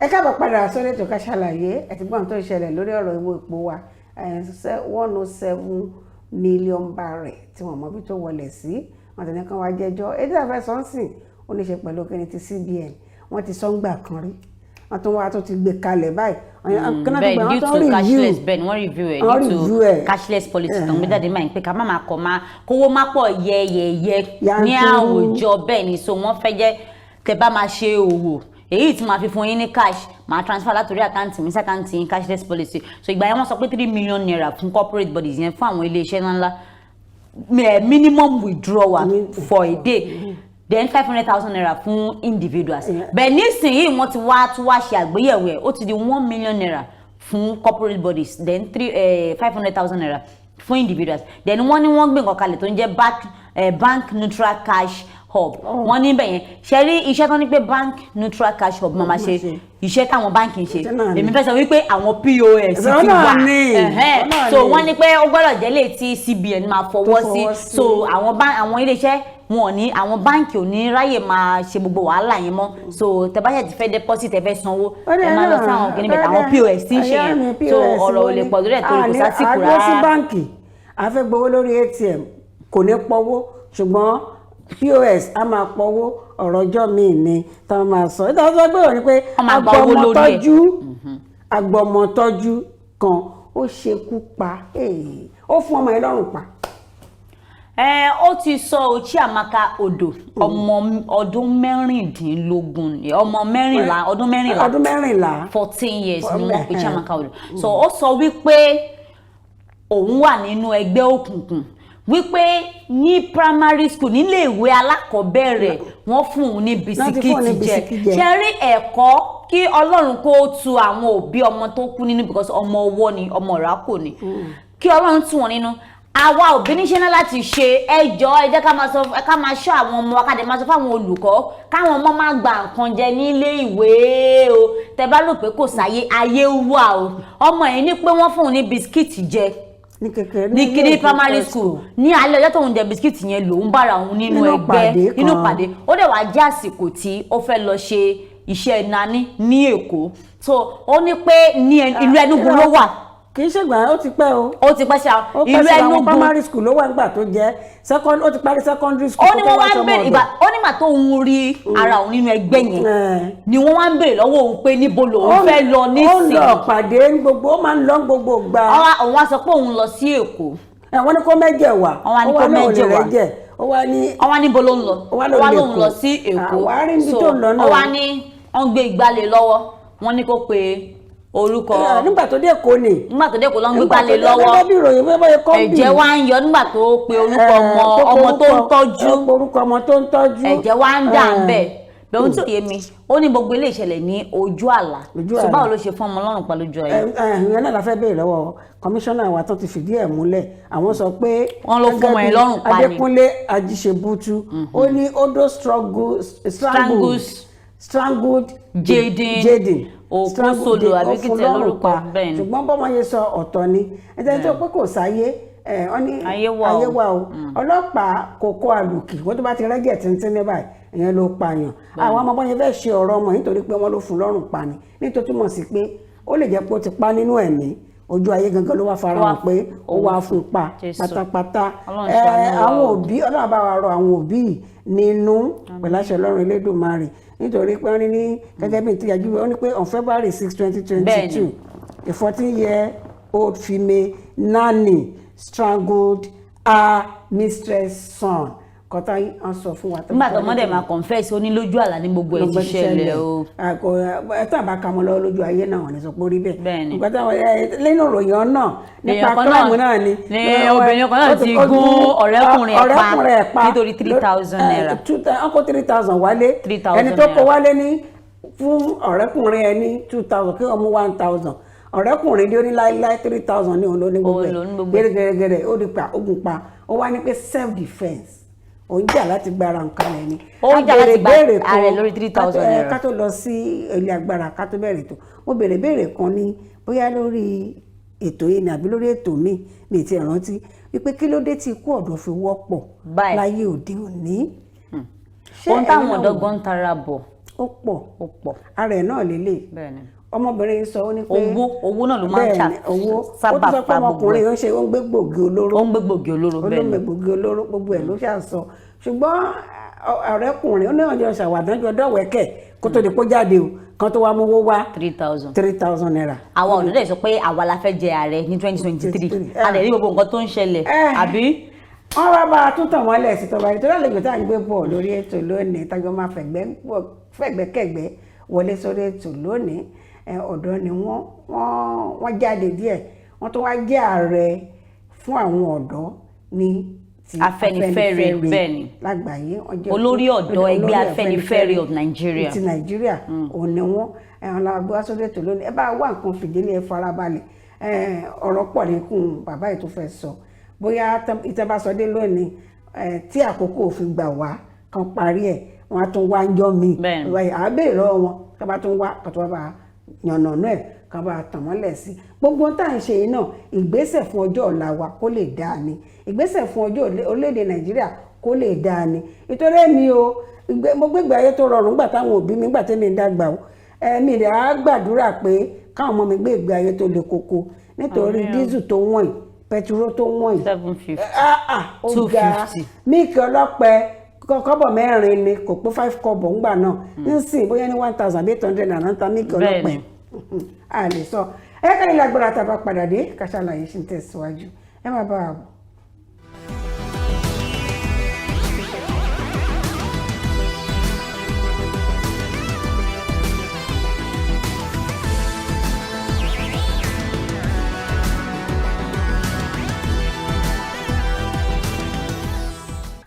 Ẹ káàbọ̀ padà sórí ètò Ká Ṣàlàyé. Ẹ ti gbọ́ ohun tó ń ṣẹlẹ̀ lórí ọ̀rọ̀ owó epo wa, 107 million barrel tí wọ́n mọ̀ bí tó wọlé sí. Wọ́n ti ní kán wá jẹ́jọ́. Èdè àfẹ́ sọ́nsìn ó ní ṣe pẹ̀lú kíni ti CBN. Wọ́n ti sọ́ngbà kan rí, wọ́n tún wá tó ti gbé kalẹ̀ báyìí. Bẹ́ẹ̀, due to cashless, bẹ́ẹ̀ ni wọ́n review ẹ̀. Wọ́n Due review to ẹ̀. cashless policy tó ń gbé jáde, máa ń pè ká má máa kọ̀ máa kówó má pọ̀ yẹ́yẹ́yẹ́ ní Yanturu. àwùjọ. Bẹ́ẹ̀ ni, so wọ́n fẹ́ jẹ́ tẹ́ bá máa ṣe òwò, èyí tí máa fi fún yín ní cash, máa transfer látòrí àkáǹtì mi sí àkáǹtì yín, cashless policy. So ìgbà yẹn, wọ́n sọ pé ₦3 million fún corporate bodies yẹn, fún àwọn ilé iṣẹ́ ńláńlá, minimum withdrawal for a day, then ₦500,000 fún individuals. Bẹ́ẹ̀ nísìnyí, wọ́n ti wá tún wá ṣe àgbéyẹ̀wò ẹ̀, ó ti di ₦1 million fún corporate bodies, then three ₦500,000 fún individuals. Then wọ́n ní wọ́n gbé nǹkan kalẹ̀ tó ń jẹ́ bank neutral cash hub. Wọ́n ní bẹ́ẹ̀ yẹn ṣe rí iṣẹ́ tó ní pé bank neutral cash hub máa ma ṣe, iṣẹ́ táwọn báńkì ń ṣe. Iṣẹ́ náà ni. Èmi fẹ́ sọ wípé àwọn POS ti Ìṣẹ́ náà wà. ni. Ẹ̀hẹ́n. Ìṣẹ́ náà So ni. wọ́n ní pé ó gbọ́dọ̀ jẹ́ lè tí CBN máa fọwọ́ Tó sí. fọwọ́ sí. So àwọn iléeṣẹ́ wọn ò ní, àwọn báńkì ò ní ráyè máa ṣe gbogbo wàhálà yẹn mọ́. So tẹ́ bá ṣe ti fẹ́ deposit, ẹ fẹ́ sanwó, ẹ máa lọ sí àwọn kìnìún bẹ̀tẹ̀, àwọn POS tí ń ṣe yẹn. So ọ̀rọ̀ ò lè pọ̀ lórí ẹ̀ torí kò sásìkò A lọ sí rárá. báǹkì, a fẹ́ gbowó lórí ATM, kò ní pọwó, ṣùgbọ́n POS a máa pọwó. Ọ̀rọ̀ ọjọ́ míì ni táwọn máa sọ. Ìtàn sọ pé òní pé Wọ́n máa gba owó lórí ẹ̀. Agbọmọtọ́jú kan ó ṣekú pa, ó fún ọmọ yẹn lọ́rùn pa. Ẹ ó ti sọ o, Chiamaka Odo, ọmọ ọdún 16 ni, ọmọ 14, ọdún 14. Ọdún 14. 14 years ni wọ́n pe Chiamaka Odo. So ó sọ wípé òun wà nínú ẹgbẹ́ òkùnkùn, wípé ní primary school, nílé ìwé alákọ̀ọ́bẹ̀rẹ̀, wọ́n fún òun ní Wọ́n ti fún òun ní bisikíìtì jẹ. bisikíìtì jẹ. Ṣe rí ẹ̀kọ́ kí Ọlọ́run kó tu àwọn òbí ọmọ tó kú nínú, because ọmọ ọwọ́ ni, ọmọ ìrákò ni, kí Ọlọ́run tù wọ́n nínú. Àwa òbí níṣẹ́ náà láti ṣe ẹjọ́, ẹ jẹ́ ká máa sọ, ká máa ṣọ́ àwọn ọmọ wa, ká dẹ̀ máa sọ fáwọn olùkọ́ káwọn ọmọ máa gba nǹkan jẹ nílé ìwé o. Tẹ bá rò pé kò sáyé, ayé wà o. Ọmọ yìí ní pé wọ́n fún òun ní bisikíìtì jẹ ní kékeré ní ilé kiri ìwé primary school. Ní alẹ́ ọjọ́ tóun jẹ bisikíìtì yẹn, lòun bára òun nínú Nínú ẹgbẹ́ ìpàdé kan. nínú ìpàdé. Ó dẹ̀ wá jẹ́ àsìkò tí ó fẹ́ lọ ṣe iṣẹ́ nani ní Èkó. So ó ní pé ní ìlú Enugu ló wà. Kì í ṣègbà, ó ti pẹ́ o. Ó ti pẹ́ ṣá. Ó pẹ́ Ìlú sí àwọn Enugu. Primary school ló wà nígbà tó jẹ́ second, ó ti parí secondary school. Ó ní kó tó wọ́n wá ń ṣọmọ béèrè ọ̀dọ̀. ìgbà ó nígbà tó ń rí ara òun nínú ẹgbẹ́ yẹn ni wọ́n wá ń béèrè lọ́wọ́ òun pé níbo lòun fẹ́ lọ Ó ń nísìnyí. lọ pàdé ní gbogbo, ó máa ń lọ ní gbogbo gbà. Òun wá sọ pé òun lọ sí Èkó. Ẹ wọ́n ní kó mẹ́jẹ̀ wá. Wọ́n wá ní Ó kó lóun lè mẹ́jẹ̀ wá. rẹ́jẹ̀. Ó wá ní Wọ́n wá níbo ló ń lọ. Ó wá Ó lóun wá lè lóun Èkó. lọ sí Èkó. Àwa rí níbi tó ń lọ náà. Ó wá ní wọ́n gbé ìgbálẹ̀ lọ́wọ́, wọ́n ní kó pe orúkọ. Nígbà tó dé Èkó ni. Nígbà tó dé Èkó ló ń gbé Nígbà tó ìgbálẹ̀ dé- lọ́wọ́. Gẹ́gẹ́ bí ìròyìn pé bóyá kọ́ńbì. Ẹ̀jẹ̀ wá ń yọ nígbà tó pe orúkọ ọmọ ọmọ tó ń tọ́jú. Orúkọ ọmọ tó ń tọ́jú. Ẹ̀jẹ̀ wá ń dà ń bẹ̀ bẹ́ẹ̀. Ohun tí ò yé mi, ó ní gbogbo ilé ìṣẹ̀lẹ̀ ní ojú àlá. Ojú So àlá. báwo ló ṣe fún ọmọ ọlọ́run pa lójú ayé? Ìyẹn náà la fẹ́ béèrè lọ́wọ́ kọmíṣánná wa tó ti fìdí ẹ̀ múlẹ̀. Àwọn sọ pé Wọ́n ló fún gẹ́gẹ́ ọmọ yẹn bí lọ́rùn pa ni. Adékúnlé Ajíṣebútú, ó ní Odo Strangles. strangled Jaden Jaden Okusolo, àbí kí ó fún tiẹ̀ lọ́rùn lórúkọ, pa. bẹ́ẹ̀ ni. Ṣùgbọ́n bọ́mọ yẹn sọ ọ̀tọ̀ ni. Ẹ̀jẹ̀ tó pé kò sáyé ẹ̀, wọ́n ní Ayé wà o. Ayé wà o. Ọlọ́pàá kò kó àlùkì wọ́n tó bá ti rẹ́jẹ̀ tíntín ní báyìí, ìyẹn ló pààyàn. Àwọn ọmọ bọ́n yẹn fẹ́ ṣe ọ̀rọ̀ ọmọ yìí nítorí pé wọ́n ló fún lọ́rùn pa ni, nítorí túmọ̀ sí pé ó lè jẹ́ pé ó ti pa nínú ẹ̀mí. Ojú ayé gangan ló wá fara hàn pé ó wá fún pa Jésù. pátápátá. Ọlọ́run ṣàánú wa Àwọn o. òbí, Ọlọ́run bá wa rọ àwọn òbí yìí nínú pẹ̀lú àṣẹ Ọlọ́run Elédùmarè, nítorí pé wọ́n ní gẹ́gẹ́ bí ti yàjú, wọ́n ní pé on February 6, 2022, a 14-year-old female nanny strangled her mistress son. Kọ́tà ń sọ fún wa. Nígbà tó ọmọdé máa confess, ó ní lójú àlá ní gbogbo ẹ̀ ti ṣẹlẹ̀ o. Ẹ tá a bá ka mọ́ lọ́wọ́ lójú ayé náà, wọ́n ní sọ pé ó rí bẹ́ẹ̀. Bẹ́ẹ̀ni. Nǹkan táwọn lẹ́nu ìròyìn ọ̀nà nípa Èèyàn kan náà crime náà ni. ni obìnrin kan náà ti gún ọ̀rẹ́kùnrin ẹ̀ pa ọ̀rẹ́kùnrin ẹ̀ pa nítorí 3,000 naira. Wọ́n kó 3,000 wálé. 3,000 Ẹni tó kó naira. wálé ní fún ọ̀rẹ́kùnrin ẹ̀ ní 2,000, kí wọ́n mú 1,000. Ọ̀rẹ́kùnrin ní ó ní láíláí, 3,000 ní òun ló ní gbogbo Òun ló ní gbogbo ẹ̀. ẹ̀ gẹ́gẹ́rẹ́. Ó di pa, ogun pa. Ó wá ní pé self defence, òun jà láti gba ara nǹkan rẹ̀ ni. Ó ń jà A láti gba béèrè béèrè ara rẹ̀ kan lórí 3,000 naira. Ká tó lọ sí ilé agbára, ká tó bẹ̀rẹ̀ ètò, mo béèrè béèrè kan ní bóyá lórí ètò yìí ni àbí lórí ètò mi, mi ti rántí, wípé kí ló dé tí ikú ọ̀dọ́ fi wọ́pọ̀ Báyìí. láyé òde òní? Ṣé Ohun táwọn ẹ̀yin náà ọ̀dọ́ wò? gan ń tara bọ̀. Ó pọ̀. Ó pọ̀. Ara ẹ̀ náà lélẹ̀. Bẹ́ẹ̀ni. Ọmọbìnrin yìí sọ, ó ní pé Owó náà ló máa ń ṣà Bẹ́ẹ̀ni, owó. Ó sábà tún sọ pé fa gbogbo ọmọkùnrin ẹ̀. yìí ń ṣe, ó ń gbé gbòógì olóró. Ó ń gbé gbòógì olóró, bẹ́ẹ̀ ni. Olóńgbé gbòógì olóró, gbogbo ẹ̀ ló ṣáà sọ. Ṣùgbọ́n ọ̀rẹ́kùnrin ó ní ọjọ́ ṣàwàdánjọ dọ̀wẹ́kẹ̀ kó tó di kó jáde o, kan tó wá mówó wá. 3,000. 3,000 naira. Àwọn ọ̀dọ́ dẹ̀ sọ pé àwa la fẹ́ jẹ ààrẹ ní 2023. 23. A lè rí gbogbo nǹkan tó ń ṣẹlẹ̀, àbí? Wọ́n wá bá a tún tàn wọ́n lẹ̀ sí tọ́ba yìí, torí àlejò tá à ń gbé bọ̀ lórí ètò lónìí, tájọ́ máa fẹ̀gbẹ́kẹ̀gbẹ́ wọlé sórí ètò lónìí, ọ̀dọ́ ni wọ́n. Wọ́n jáde díẹ̀, wọ́n tún wá jẹ́ ààrẹ fún àwọn ọ̀dọ́ ní ti Afẹ́nifẹ́re, bẹ́ẹ̀ ni. lágbàáyé. Wọ́n jẹ́ Olórí ọ̀dọ́ ẹgbẹ́ olórí Afẹ́nifẹ́re of Nigeria. Ti Nàìjíríà, òun ni wọ́n. Ẹ̀hàn la gbé wá sórí ètò lónìí. Ẹ bá wá nǹkan fìdílé, ẹ farabalẹ̀. Ọ̀rọ̀ pọ̀ nìkún bàbá yìí tó fẹ́ sọ. Bóyá ìtàn bá sọ dé lónìí, tí àkókò òfin gbà wá kan parí ẹ̀, wọ́n á tún wá ń jọ́ mi. Bẹ́ẹ̀ni. À á béèrè lọ́wọ́ wọn kí wọ́n bá tún wá kí wọ́n bá yànnà náà ẹ̀, kí wọ́n bá tàn mọ́lẹ̀ sí i. Gbogbo ohun tá à ń ṣe yìí náà, ìgbésẹ̀ fún ọjọ́ ọ̀la wa kó lè dáa ni, ìgbésẹ̀ fún ọjọ́ orílẹ̀-èdè Nàìjíríà kó lè dáa ni. Ìtorí èmi o, mo gbégbé ayé tó rọrùn nígbà táwọn òbí mi, nígbà tẹ́mi ń dàgbà o, ẹ̀mí rẹ̀ á gbàdúrà pé káwọn ọmọ mi gbé ìgbé ayé tó le koko, nítorí Àmín o. dísù tó wọ̀n yìí, pẹtiró tó wọ̀n yìí, 750. Ah, ah, ó Two ga. fifty. Míìkì ọlọ́pẹ kọ́bọ̀ mẹ́rin ni, kò pé 5 kọ́bọ̀ ńgbà náà. Nísìnyí bóyá ní 1,800 naira ń ta míìkì ọlọ́pẹ. A lè sọ ẹ kẹ́lẹ́ lágbára. Tá a bá padà dé, ká ṣàlàyé ṣì ń tẹ̀síwájú. Ẹ má bá a bọ̀.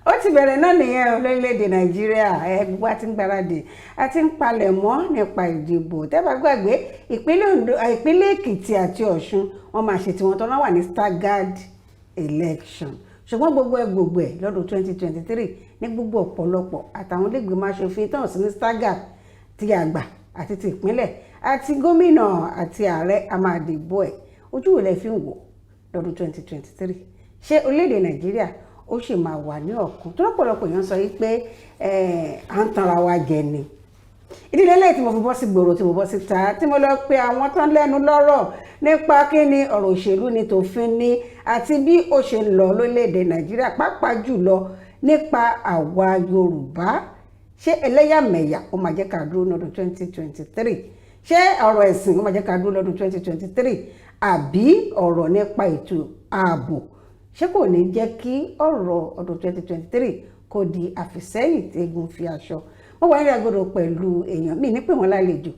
Ó ti bẹ̀rẹ̀ náà nìyẹn o. Lórílẹ̀‐èdè Nàìjíríà, ẹ gbogbo a ti ń gbáradì, a ti ń palẹ̀ mọ́ nípa ìdìbò. Tẹ́ bá gbàgbé, ìpínlẹ̀ Ondo, ìpínlẹ̀ Èkìtì àti Ọ̀ṣun, wọ́n máa ṣe tiwọn tó náà wà ní staggered election. Ṣùgbọ́n gbogbo ẹ gbogbo ẹ lọ́dún 2023 ní gbogbo ọ̀pọ̀lọpọ̀ àtàwọn ilégbèmọ̀ aṣòfin tán sí ní staggered, ti àgbà àti ti ìpínlẹ̀ àti gómìnà àti ààrẹ, a máa dìbò ẹ̀. Ojú wo lẹ fi ń wò lọ́dún 2023? Ṣé orílẹ̀-èdè Nàìjíríà ó sì máa wà ní ọ̀kan tó lọ́pọ̀lọpọ̀ èèyàn sọ yìí pé à ń tanra wa jẹ ni? Ìdílé lẹ́yìn tí mo fi bọ́ sí gbòòrò, tí mo bọ́ síta, tí mo lọ pe àwọn tán lẹ́nu lọ́rọ̀ nípa kí ni ọ̀rọ̀ òṣèlú ni, tòfin ni, àti bí ó ṣe ń lọ lórílẹ̀‐èdè Nàìjíríà, pàápàá jùlọ nípa àwa Yorùbá. Ṣé ẹlẹ́yàmẹ̀yà ó máa jẹ́ ká dúró lọ́dún 2023? Ṣé ọ̀rọ̀ ẹ̀sìn ó máa jẹ́ ká dúró lọ́dún 2023? Àbí ọ̀rọ̀ nípa ètò ààbò, ṣé kò ní jẹ́ kí ọ̀rọ̀ ọdún 2023 kó di àfìsẹ́yìn tí eégún fi aṣọ? Wọ́n wà ní agodo pẹ̀lú èèyàn míì ní pé wọ́n lálejò.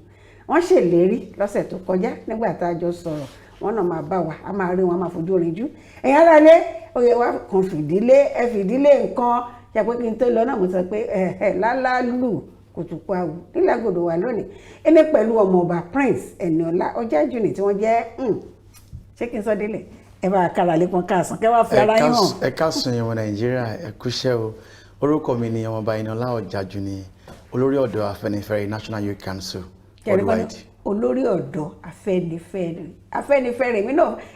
Wọ́n ṣèlérí lọ́sẹ̀ tó kọjá nígbà tá a jọ sọ̀rọ̀, wọ́n náà máa bá wa, a máa rí wọn, a máa fojú rinjú. Ẹ̀yin aráalé, oyè wa kan fìdílé, ẹ fìdílé nǹkan ṣe pé kí n tó lọ náà, mo sọ pé ẹ ẹ lálálù kùtùkù àwù nílẹ̀ agodo wà lónìí. Èmi pẹ̀lú ọmọọba Prince Ẹniọlá Ọ̀jájúní tí wọ́n jẹ́, ṣé kí n sọ délẹ̀? Ẹ bá kára lẹ́pọ̀n káàsán, kẹ́ wá fi ara yín hàn. Ẹ káàsán ọmọ Nàìjíríà, ẹ kúṣẹ́ o. Orúkọ mi ni ọmọọba Ẹniọlá Ọ̀jájúní, olórí ọ̀dọ́ Afẹ́nifẹ́re National Youth Council worldwide. Olórí ọ̀dọ́ Afẹ́nifẹ́re, Afẹ́nifẹ́re.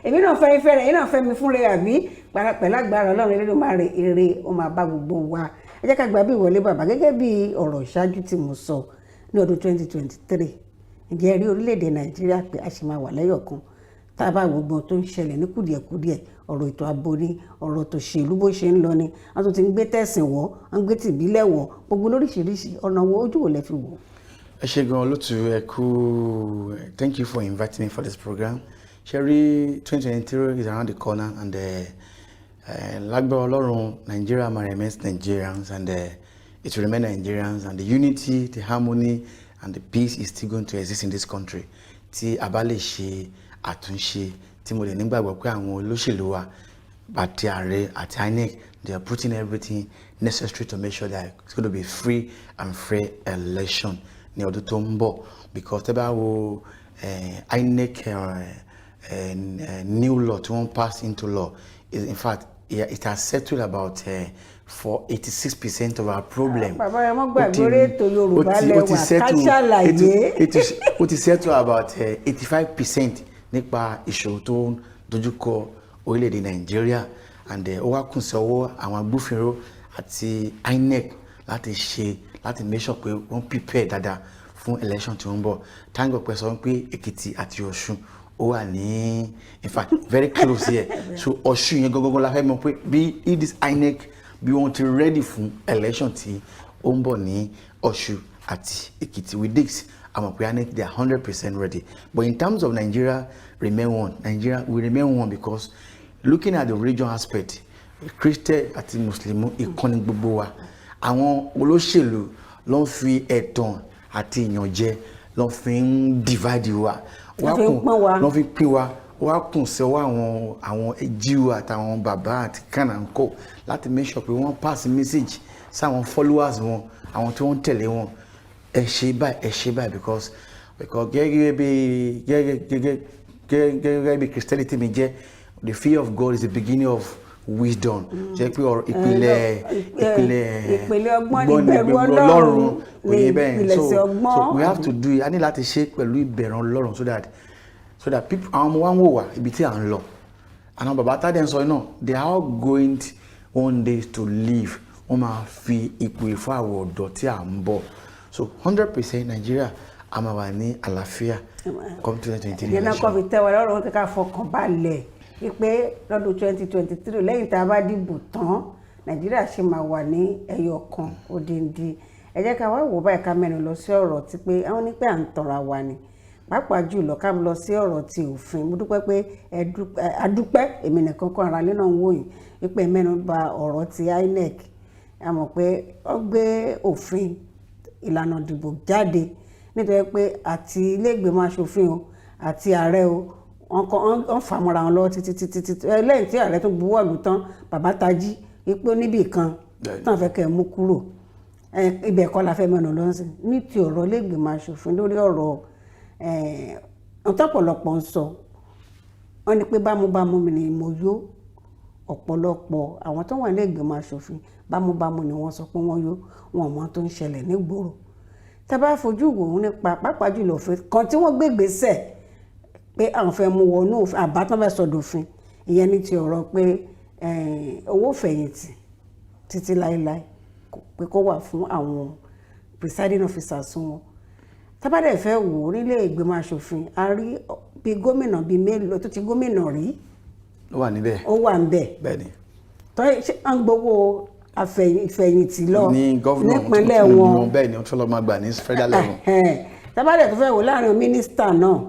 Èmi náà Fẹ́nifẹ́re, èmi náà fẹ́mi fúnre, àbí? Pẹ̀lú agbára Ọlọ́run Elédùmarè, èrè ó máa bá gbogbo wa. Ẹ jẹ́ ká gba bí ìwọlé bàbá. Gẹ́gẹ́ bí ọ̀rọ̀ ìṣáájú tí mo sọ, ní ọdún 2023, ǹjẹ́ ẹ rí orílẹ̀-èdè Nàìjíríà pé a ṣì máa wà lẹ́yọ̀kan? Tá a bá gbogbo tó ń ṣẹlẹ̀ ní kùdìẹ̀kudiẹ, ọ̀rọ̀ ètò ààbò ni, ọ̀rọ̀ tòṣèlú bó ṣe ń lọ ni, wọ́n tún ti ń gbé tẹ̀sìn wọ̀, wọ́n ń gbé tìbílẹ̀ wọ̀, gbogbo lóríṣiríṣi ọ̀nà wo, ojú wo lẹ fi wò? Ẹ ṣé gan, olótú. Ẹ kú. Thank you for inviting me for this program. Ṣe rí, 2023 is around the corner and lágbára Ọlọ́run, Nigeria ma remain Nigerians and it will remain Nigerians, and the unity, the harmony and the peace is still going to exist in this country tí a bá lè ṣe àtúnṣe, tí mo lè nígbàgbọ́ pé àwọn olóṣèlú wa àti ààrẹ àti INEC, they are putting everything necessary to make sure that it's going to be free and fair election ní ọdún tó ń bọ̀, because tẹ́ bá wo INEC new law tí wọ́n pass into law is, in fact, it has settled about for 86% of our problem. Bàbá, ẹ mọ́ gbàgbé, orí ètò Yorùbá lẹ́wà, ká ṣàlàyé. Ó ti settle about 85% nípa ìṣòro tó ń dojúkọ orílẹ̀-èdè Nàìjíríà, and ó wá kùn sí ọwọ́ àwọn agbófinró àti INEC láti ṣe, láti make sure pé wọ́n prepare dáadáa fún election tí ó ń bọ̀. Thank God pé sọ pé Èkìtì àti Ọ̀ṣun ó wà ní, in fact, very close here. So Ọ̀ṣun yẹn gangan la fẹ́ mọ̀ pé bí if this INEC, bí wọ́n ti ready fún election tí ó ń bọ̀ ní Ọ̀ṣun àti Èkìtì. With this, a mọ̀ pé INEC, they are 100% ready. But in terms of Nigeria remain one, Nigeria will remain one, because looking at the religion aspect, Christian àti Muslim, ìkànnì gbogbo wa. Àwọn olóṣèlú ló ń fi ẹ̀tàn àti ìyànjẹ ló fi ń divide wa. Ló fi ń pín wa. Ló fi ń pín wa. Wá kùn sí ọwọ́ àwọn jíù àtàwọn bàbá àti kànáńkò láti make sure pé wọ́n pass message sáwọn followers wọn, àwọn tí wọ́n ń tẹ̀lé wọn, ẹ ṣe báyìí, ẹ ṣe báyìí, because gẹ́gẹ́ bí Christianity mi jẹ́, the fear of God is the beginning of wisdom. Jẹ́ pé ọ̀rọ̀ ìpìlẹ̀ ìpìlẹ̀ ìpìlẹ̀ ọgbọ́n ní ìbẹ̀rù Ọlọ́run, ní òye bẹ́ẹ̀. ìpìlẹ̀ṣẹ̀ So ọgbọ́n. So we have to do it. A ní láti ṣe pẹ̀lú ìbẹ̀rù Ọlọ́run so that people, àwọn ọmọ wa ń wò wá ibi tí à ń lọ. Àwọn bàbá tá dẹ̀ ń sọ náà, they are all going one day to leave. Wọ́n máa fi ipò ìfọ́ àwọ̀ ọ̀dọ́ tí à ń bọ̀. So 100% Nigeria a máa wà ní àlàáfíà come 2023 Ìyẹn náà kọ́ election. fi tẹ́ wa lọ́rùn kíkà fọkàn balẹ̀ wípé lọ́dún 2023, lẹ́yìn tá a bá dìbò tán, Nàìjíríà ṣì máa wà ní ẹyọ kan odindi. Ẹ jẹ́ ká wá wò báyìí, ká mẹ́nu lọ sí ọ̀rọ̀ tí pé àwọn ní pé à ń tanra wa ni, pàápàá jùlọ ká lọ sí ọ̀rọ̀ ti òfin. Mo dúpẹ́ pé ẹ a dúpẹ́, èmi nìkan kọ́, ara lé náà ń wò yín wípé ẹ mẹ́nu bà ọ̀rọ̀ ti INEC. A mọ̀ pé ó gbé òfin ìlànà ìdìbò jáde, nítorí pé àti ilé ìgbìmọ̀ aṣòfin o àti ààrẹ o, wọ́n kọ́ wọ́n fà mọ́ra wọn lọ́wọ́ títí títí títí. Lẹ́yìn tí ààrẹ tó buwọ́ lù tán, bàbá tají wípé ó níbì kan tán fẹ́ kẹ́ ẹ mú kúrò. Ibẹ̀ kọ́ la fẹ́ mẹ́nu lọ sí ní ti ọ̀rọ̀ ilé ìgbìmọ̀ aṣòfin lórí ọ̀rọ̀ ọ̀tọ̀pọ̀lọpọ̀ ń sọ. Wọ́n ní pé bámúbámú mi ni mo yó. Ọ̀pọ̀lọpọ̀ àwọn tó wà ní ìgbìmọ̀ aṣòfin, bámúbámú ni wọ́n sọ pé wọ́n yó, wọn ò mọ tó ń ṣẹlẹ̀ nígboro. Tá a bá fojú wò ó nípa pàápàá jùlọ òfin kan tí wọ́n gbé ìgbésẹ̀ pé àwọn fẹ́ mú wọnú òfin, àbá tán fẹ́ sọdòfin, ìyẹn ní ti ọ̀rọ̀ pé owó fẹ̀yìntì títí láéláé pé kó wà fún àwọn presiding officers wọn. Tá bá dẹ̀ fẹ́ wò ó nílé ìgbìmọ̀ aṣòfin, a rí bí gómìnà bíi mélòó tó ti gómìnà rí Ó wà níbẹ̀. Ó wà ń bẹ̀. Bẹ́ẹ̀ ni. Tọ́ ṣé à ń gbowó àfẹ̀yìntì lọ ní governor nípínlẹ̀ wọn. Bẹ́ẹ̀ ni, wọ́n tún lọ́ọ́ máa gbà ní federal level. Tá bá dẹ̀ tó fẹ́ wò láàrin mínísítà náà,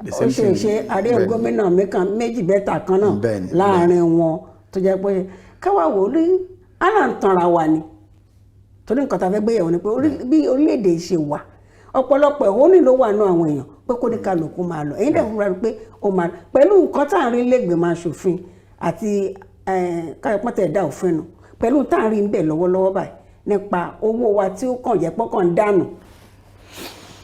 The ó same ṣe thing. ṣe àrí Bẹ́ẹ̀ni. gómìnà mẹ́kan méjì bẹ́tà kan náà Bẹ́ẹ̀ni. láàrin wọn tó jẹ́ pé káwá wò ó rí àná ń tanra wa ni, torí nǹkan tá a fẹ́ gbé yẹ̀wò ni pé bí orílẹ̀-èdè ṣe wà, ọ̀pọ̀lọpọ̀ ẹ̀hónú ló wà nù àwọn èèyàn pé kó ní kálukú máa lọ. Èyí dẹ̀ fúnra rí pé ó máa pẹ̀lú nǹkan tá à ń rí lẹ́gbẹ̀ẹ́ máa ṣòfin àti káyọ̀pọ̀tẹ̀ ẹ̀dá òfin nù pẹ̀lú tá à ń rí ń bẹ̀ lọ́wọ́lọ́wọ́ báyìí nípa owó wa tí ó kàn jẹ́ pọ́kàn ń dànù.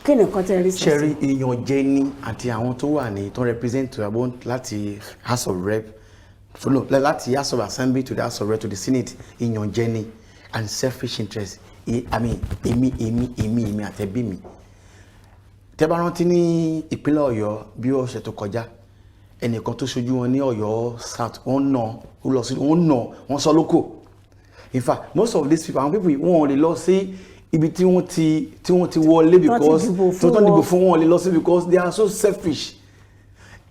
Kí ni nǹkan tẹ́ rí sọ sí? Ṣẹ́rí, ìyànjẹ ní àti àwọn tó wà ní tó represent abọ́ láti House of Rep, no, láti House of Assembly to the House of Rep to the Senate, ìyànjẹ ní and selfish interest. I mean, èmi, èmi, èmi, èmi àtẹ̀bí mi. Tẹ́ bá rántí ní ìpínlẹ̀ Ọ̀yọ́ bí ọ̀sẹ̀ tó kọjá, ẹnìkan tó ṣojú wọn ní Ọ̀yọ́ South, wọ́n nà ó lọ sí, wọ́n nà wọ́n sọ lóko. In fact, most of these people, àwọn people yìí, wọn ò lè lọ sí ibi tí wọ́n ti wọlé Tán ti because dìbò fún tó tán dìbò wọn. fún wọn, ò lè lọ sí because they are so selfish.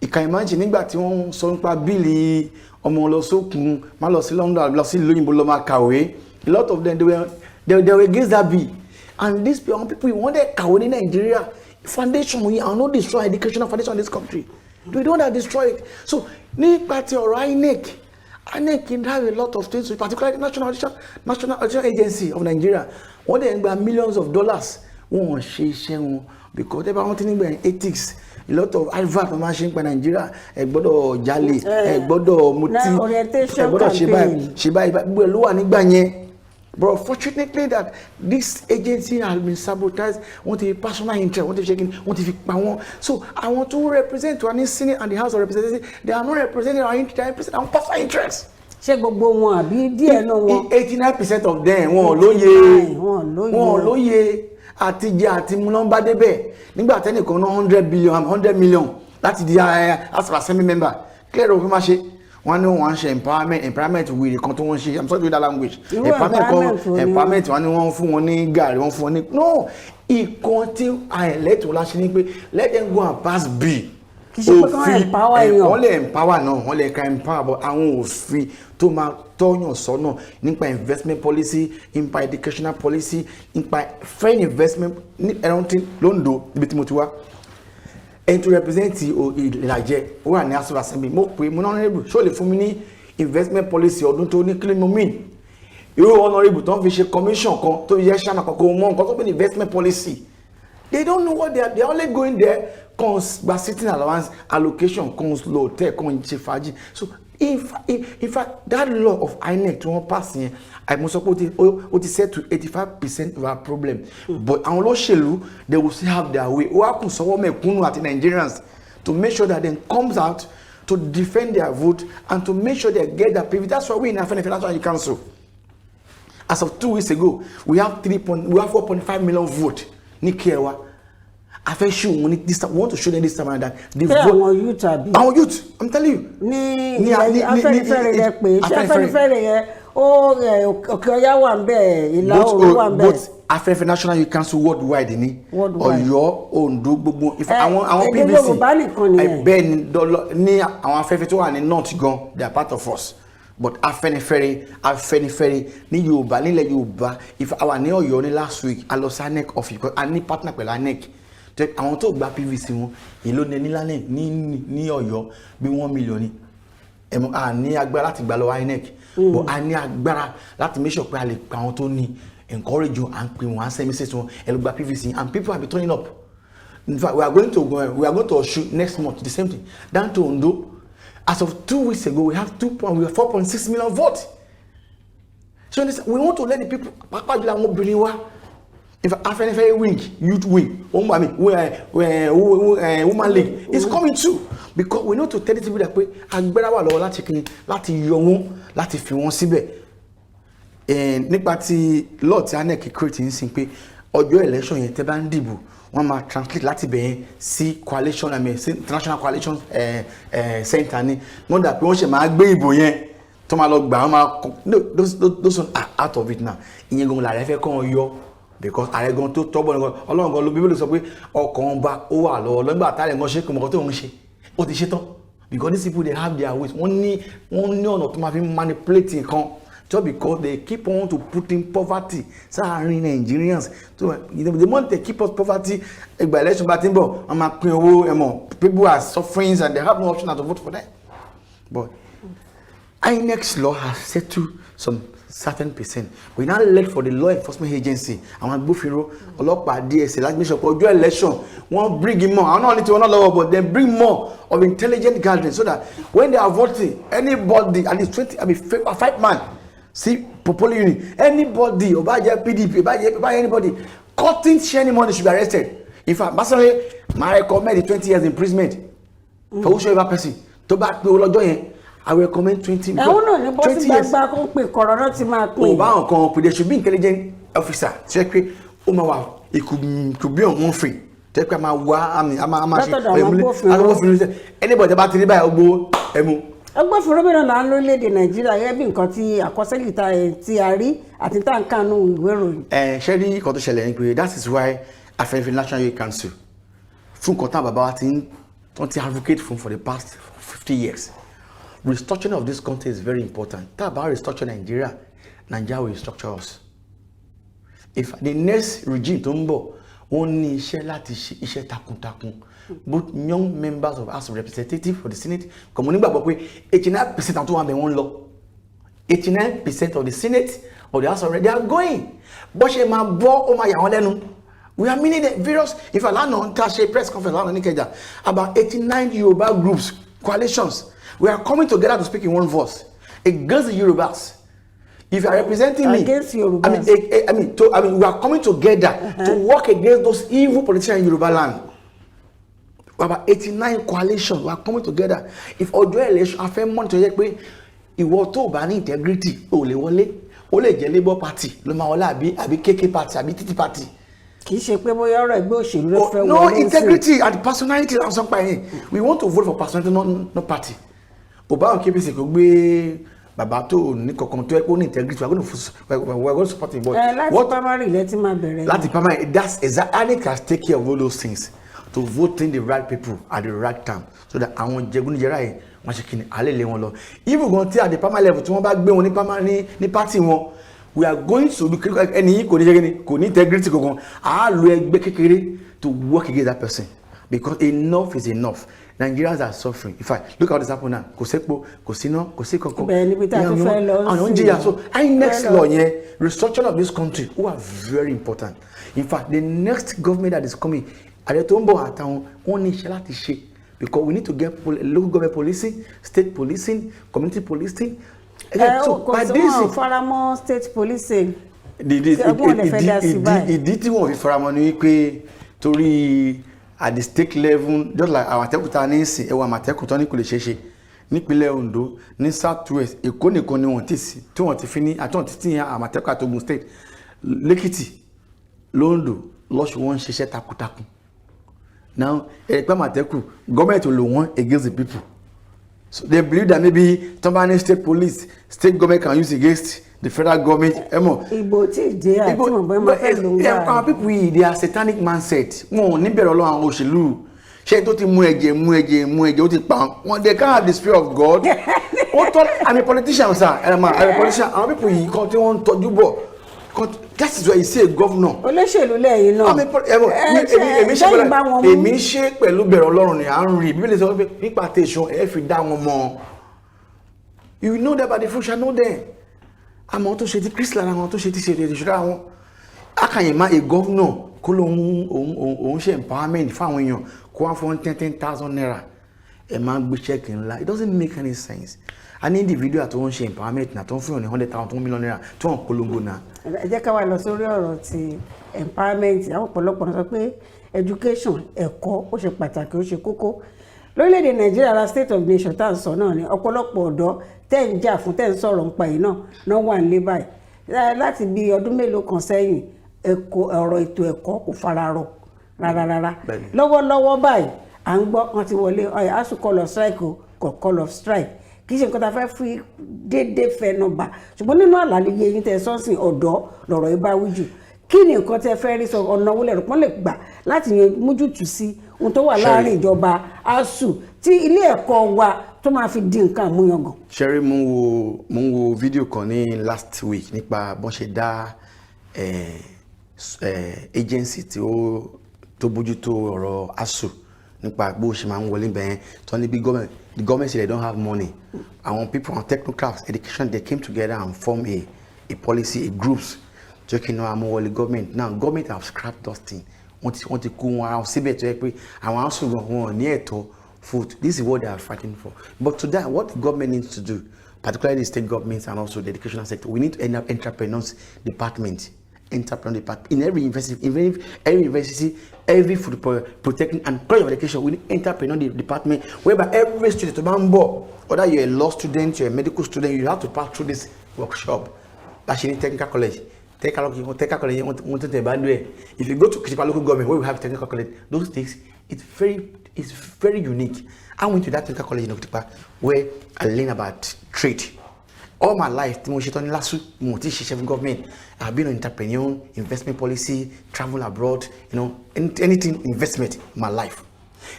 You can imagine nígbà tí wọ́n sọ nípa bill ọmọ lọ sókun, má lọ sí London, lọ sí ìlú òyìnbó lọ máa kàwé, a lot of them, they were against that bill. And these young people, wọ́n dẹ̀ kàwé ní Nàìjíríà. Foundation yìí, àwọn no destroy educational foundation in this country. They don't that destroy it. So nípa ti ọ̀rọ̀ INEC, INEC can have a lot of things, particularly the National Audition Agency of Nigeria. Wọ́n dẹ̀ ń gba millions of dollars, wọ́n ò ṣe iṣẹ́ wọn, because ẹ bá wọn ti nígbà yẹn, ethics, a lot of advert wọn máa ṣe ń pa Nàìjíríà, ẹ gbọ́dọ̀ jalè, ẹ gbọ́dọ̀ mutí, Na orientation ẹ gbọ́dọ̀ ṣe báyìí, campaign. ṣe báyìí, gbogbo ẹ ló wà nígbà yẹn. But unfortunately that this agency has been sabotaged. Wọ́n ti fi personal interest, wọ́n ti fi ṣe kíni, wọ́n ti fi pa wọ́n. So àwọn tó represent wa ní Senate and the House of Representatives, they are not representing our interest, they are representing our personal interest. Ṣé gbogbo wọn àbí díẹ̀ náà wọn? 89% of them, wọn ò lóye. Wọn ò lóye. Wọn ò lóye. Àtijẹ àti mu náà ń bá débẹ̀. Nígbà tẹ́nìkan ná 100 billion, 100 million láti di House of Assembly member, clear òfin máa ṣe wọ́n ní wọ́n ń ṣe empowerment. Empowerment wèrè kan tó wọ́n ṣe, I'm sorry to use that language. Irú Empowerment kan empowerment wo ni? Empowerment, wọ́n ní wọ́n fún wọn ní gàrí, wọ́n fún wọn ní no ìkan tí àìlẹ́tò láṣẹ ní pé let them go and pass bill. Kì í ṣe pé kí wọ́n empower èèyàn. Wọ́n lè empower náà, wọ́n lè ka empower, but àwọn òfin tó máa tọ́yàn sọ́nà nípa investment policy, nípa educational policy, nípa foreign investment ní ẹran tí l'Óńdó níbi tí mo ti wá, ẹni tó represent Ìlàjẹ, ó wà ní House of Assembly. Mo pè é, mo ní, "Honourable, ṣó lè fún mi ní investment policy ọdún tó ní?" Kí ni mo mean? Irú honourable tó ń fi ṣe commission kan, tó fi yẹ ṣáà kan, kò mọ nǹkan tó pè ní investment policy. They don't know what they are. They are only going there kan gba sitting allowance, allocation kan, lọ hotel kan, ṣe fàájì. So in fact that law of INEC tí wọ́n pass yẹn, àìmọ̀ sọ pé ó ti settle 85% of our problem, but àwọn olóṣèlú, they will still have their way. Ó wá kù sọ́wọ́ mẹ̀kúnnù àti Nigerians to make sure that they comes out to defend their vote and to make sure they get their privilege. That's why we in Afenifere National Youth Council, as of 2 weeks ago, we have 4.5 million vote ní Kẹwàá. A fẹ́ show wọn ní this time, we want to show them this time around that the Ṣé vote àwọn youth àbí? Àwọn youth, I'm telling you. Ní ní ilẹ̀ Afẹ́nifẹ́re rẹ pé ṣé Afẹ́nifẹ́re. Afẹ́nifẹ́re yẹn ó Òkè Ọya wà ń bẹ̀, Ìlà Both Oòrùn wà ń bẹ̀? Both Afẹ́nifẹ́re National Youth Council worldwide ni. Worldwide. Ọ̀yọ́, Oǹdó, gbogbo àwọn Èdè PVC. Yorùbá nìkan nìyẹn. Bẹ́ẹ̀ ni, ní àwọn Afẹ́fẹ́ tó wà ní north gan, they are part of us, but Afẹ́nifẹ́re ní Yorùbá, nílẹ̀ Yorùbá. If àwa ní Ọ̀yọ́ ní last week, a lọ sí INEC office because a ní partner pẹ̀lú INEC. Tó àwọn tó gba PVC wọn, èló ní nílànà ní Ọ̀yọ́? Bí 1 million ni. Ẹmu a ní agbára láti gbà lọ́wọ́ INEC, but a ní agbára láti make sure pé a lè pa àwọn tó ní, encourage wọn, à ń pè wọn, à ń send message wọn, ẹ lọ gba PVC, and people have been turning up. In fact, we are going to Osun next month, the same thing, down to Ondo. As of 2 weeks ago, we have 4.6 million votes. So we want to let the people, pàápàá jùlọ àwọn obìnrin wa. In fact, Afenifere wing, youth wing, I mean, woman league is coming too, because we need to tell the people that pé agbára wà lọ́wọ́ láti kíni, láti yọ wọ́n, láti fi wọ́n síbẹ̀. Nípa ti law tí INEC create ń sin pé ọjọ́ election yẹn, tẹ́ bá ń dìbò, wọ́n máa translate láti bẹ̀ yẹn sí coalition, I mean, sí international coalition center ni. Wọ́n dà pé wọ́n ṣe máa gbé ìbò yẹn tó máa lọ gbà, wọ́n máa no, those one are out of it now. Ìyẹn gan làrẹ fẹ́ kọ́ wọn yọ, because ààrẹ gan tó tọ́ bọ̀ nìkan, Ọlọ́run gan ló, Bíbélì sọ pé ọkàn ọba ó wà lọ́wọ́ lọ́gbà táàrẹ̀ gan ṣe kò mọ̀kàn tó ń ṣe, ó ti ṣe tán, because these people, they have their ways. Wọ́n ní ọ̀nà tó máa fi manipulate nǹkan, just because they keep on to put in poverty sáàárín Nigerians. So the more they keep us poverty, ìgbà election bá ti ń bọ̀, wọ́n máa pín owó ẹ̀mọ̀. People are suffering and they have no option than to vote for them. But INEC's law has settled some certain percent. We now left for the law enforcement agency, àwọn agbófinró, ọlọ́pàá, DSS, láti make sure pé ọjọ́ election, wọ́n bring more. Àwọn náà ní tiwọn náà lọ́wọ́, but they bring more of intelligent gathering so that when they are voting, anybody, at least 20, I mean, five man sí polling unit, anybody, ó bá jẹ́ PDP, ó bá jẹ́, ó bá jẹ́ anybody, cutting sharing money should be arrested. In fact, personally, my recommend 20 years imprisonment for whosoever person tó bá pé ọlọ́jọ́ yẹn. I will recommend 20. Ẹ̀hún náà ní bọ́ sí gbangba kó pè kọ̀rọ̀ náà ti máa pín. Ò bá nǹkan pè, there should be intelligent officer ṣe pé ó máa wà, it could be on one free tẹ́ pé a máa wá àmì a máa ṣe Látọ̀dọ̀ àwọn agbófinró. Agbófinró, anybody bá ti rí báyìí, ó gbó ẹmu. Agbófinró mìíràn là ń lórílẹ̀‐èdè Nàìjíríà, gẹ́gẹ́ bí nǹkan tí àkọsílẹ̀ tí a rí àti tá à ń kànú ìwé ìròyìn. Ẹ ṣe rí nǹkan tó ṣẹlẹ̀ ni pé that is why Afẹ́nifẹ́re National Youth Council, fún nǹkan táwọn bàbá wa ti ń Tó ti advocate fún for the past 50 years. Restructuring of this country is very important. Tá a bá restructure Nigeria, Nigeria will restructure us. If the next regime tó ń bọ̀, wọ́n ní iṣẹ́ láti ṣe, iṣẹ́ takuntakun, both young members of House of Representatives, for the Senate. Kò mo nígbàgbọ́ pé 89% àwọn tó wà bẹ̀ wọ́n ń lọ. 89% of the Senate or the House of Rep, they are going. Bó ṣe máa bọ́, ó máa yà wọ́n lẹ́nu. We are meaning the various. In fact, lánàá tá a ṣe press conference lánàá ní Ìkẹjà, about 89 Yoruba groups, coalitions, we are coming together to speak in one voice against the Yorubas. If you are representing me Against Yorubas. I mean, I mean, we are coming together to work against those evil politicians in Yoruba land. We about 89 coalitions, we are coming together. If ọjọ́ election, a fẹ́ monitor yẹ pé ìwọ tó bá ní integrity ò lè wọlé. Ó lè jẹ́ Labour Party ló máa wọlé, àbí KK Party, àbí TT Party. Kì í ṣe pé bóyá ọ̀rọ̀ ẹgbẹ́ òṣèlú ló fẹ́ Oh, no. wọlé sí. Integrity and personality la sọ pa yẹn. We want to vote for personality, not party. Kò bá àwọn KPC kò gbé bàbá tó ní kankan tó yẹ kó ní integrity, we are going to support him, but Ẹ láti what primary ilẹ̀ tí máa bẹ̀rẹ̀. Láti primary, that's exactly. INEC has take care of all those things, to vote in the right people at the right time, so that àwọn jẹgúnjẹrá yẹn, wọ́n ṣe kíni alẹ́ lé wọn lọ. Even gan tí at the primary level, tí wọ́n bá gbé wọn ní primary ní party wọn, we are going to do ẹni yìí kò ní ṣe kíni, kò ní integrity kankan, à á lo ẹgbẹ́ kékeré to work against that person, because enough is enough. Nigerians are suffering. In fact, look at what is happening now. Kò sépo, kò síná, kò sí kankan. Ibẹ̀ níbi tá a tún fẹ́ lọ Àwọn sí. oúnjẹ yà. So INEC Fẹ́ lọ. law yẹn, restructuring of this country, who are very important. In fact, the next government that is coming, ààrẹ tó ń bọ̀ àtàwọn, wọ́n ní iṣẹ́ láti ṣe, because we need to get local government policing, state policing, community policing. Ẹ So kò by sí this wọn faramọ́ state policing. the Ọgbọ́n lè fẹ́ dá sí báyìí. Ìdí tí wọ́n fi faramọ́ ni wípé torí at the state level, just like àwọn Àmọ̀tẹ́kùn ta ní ìsìn, ẹwà Àmọ̀tẹ́kùn tó ní kò lè ṣeé ṣe nípínlẹ̀ Ondo, ní South West, Èkó nìkan ni wọ́n ti sí tí wọ́n ti fi ní àti wọ́n ti tí Àmọ̀tẹ́kùn àti Ogun State, lẹ́kìtì, lóńdó, lọ́sùn, wọ́n ń ṣiṣẹ́ takuntakun. Now, ẹ̀rẹ̀ pé Àmọ̀tẹ́kùn, gọ́ọ̀mẹ̀ntì ò lò wọ́n against the people, so they believe that maybe tó bá ní state police, state government can use against the federal government, ẹ mọ̀. Ìbò tí ì dé àti mọ̀ bóyá máa fẹ́ ló ń gbà. Àwọn people yìí, they are satanic mindset. Wọn ò ní bẹ̀rẹ̀ Ọlọ́run. Àwọn òṣèlú ṣé tó ti mú ẹ̀jẹ̀, mú ẹ̀jẹ̀, mú ẹ̀jẹ̀, ó ti pa wọn. They can't have the spirit of God. Ó tọ́, I'm a politician, sir. I'm a politician. Àwọn people yìí kan tí wọ́n ń tọ́jú bọ̀ kan, that is why you see a governor. Olóṣèlú lẹ́yìn náà. I'm a èmi ṣe Sẹ́yìn bá wọn pẹ̀lú mú. Èmi ṣe pẹ̀lú bẹ̀rẹ̀ Ọlọ́run ni à ń rí. Bíbélì sọ pé nípa tẹ̀sán ẹ̀ fi dá wọn mọ̀. You know that by the fruit shall know them. Àmọ́ tó ṣe ti Kristi lára wọn, tó ṣe ti ṣe ètò lára wọn akànyè má a governor kó lóun òun ṣe empowerment fáwọn èèyàn, kó wá fún 10,000 naira, ẹ máa ń gbé cheque ńlá. It doesn't make any sense. A ní individual tó ń ṣe empowerment náà, tó ń fún yàn ní 100,000, 2 million naira, tó ń polongo náà. Ẹ jẹ́ ká wá lọ sórí ọ̀rọ̀ ti empowerment. Àwọn ọ̀pọ̀lọpọ̀ náà sọ pé education, ẹ̀kọ́, ó ṣe pàtàkì, ó ṣe kókó lórílẹ̀‐èdè Nàìjíríà. Ara state of nation tá à ń sọ náà ni ọ̀pọ̀lọpọ̀ ọ̀dọ́ tẹ́ ń jà fún, tẹ́ ń sọ̀rọ̀ nípa yìí náà wà nílé báyìí. Láti bí ọdún mélòó kan sẹ́yìn, ẹ̀kọ́, ọ̀rọ̀ ètò ẹ̀kọ́ kò fara rọ rárá rárá. Lọ́wọ́lọ́wọ́ báyìí, à ń gbọ́ wọn ti wọlé ASUU call of strike o, kò call of strike, kì í ṣe nǹkan tá a fẹ́ fi déédéé fẹnu bà, ṣùgbọ́n nínú àlàyé yín tẹ́ sọ́sìn, ọ̀dọ́ lọ̀rọ̀ yìí bá wí jù. Kí ni nǹkan tẹ́ fẹ́ rí sọ? Ọ̀nà wo lẹ̀rọ pọ́n lè gbà láti yan mójútùú sí ohun tó wà láàrin ìjọba, ASUU, tí ilé ẹ̀kọ́ wa tó máa fi di nǹkan àmúyangàn? Ṣẹ́rí, mo ń wo fídíò kan ní last week nípa bọ́n ṣe dá agency tí ó tó bójútó ọ̀rọ̀ ASUU, nípa bó ṣe máa ń wọlé bẹ́ẹ̀ tó ní bí government, the government say they don't have money. Àwọn people, àwọn technocrats, education, they came together and form a policy, a groups tó kí n náà amúwọlé government. Now government have scrapped those things. Wọ́n ti kó wọn ara síbẹ̀ tó yẹ pé àwọn ASUU gan wọn ò ní ẹ̀tọ́ food. This is what they are fighting for. But to that, what the government needs to do, particularly the state governments and also the educational sector, we need to end up entrepreneurs department, entrepreneur department in every university, in every university, every food polytechnic and college of education. We need entrepreneur department whereby every student tó bá ń bọ̀, whether you're a law student, you're a medical student, you have to pass through this workshop. Bá ṣe ní technical college, technical college wọ́n tètè bá lú ẹ̀. If you go to Kitipa local government where we have technical college, those things, it's very unique. I went to that technical college in Okitipa where I learned about trade. All my life tí mo ṣe tán ní LASU, mo ti ṣiṣẹ́ fún government. I have been an entrepreneur, investment policy, travel abroad, anything investment in my life.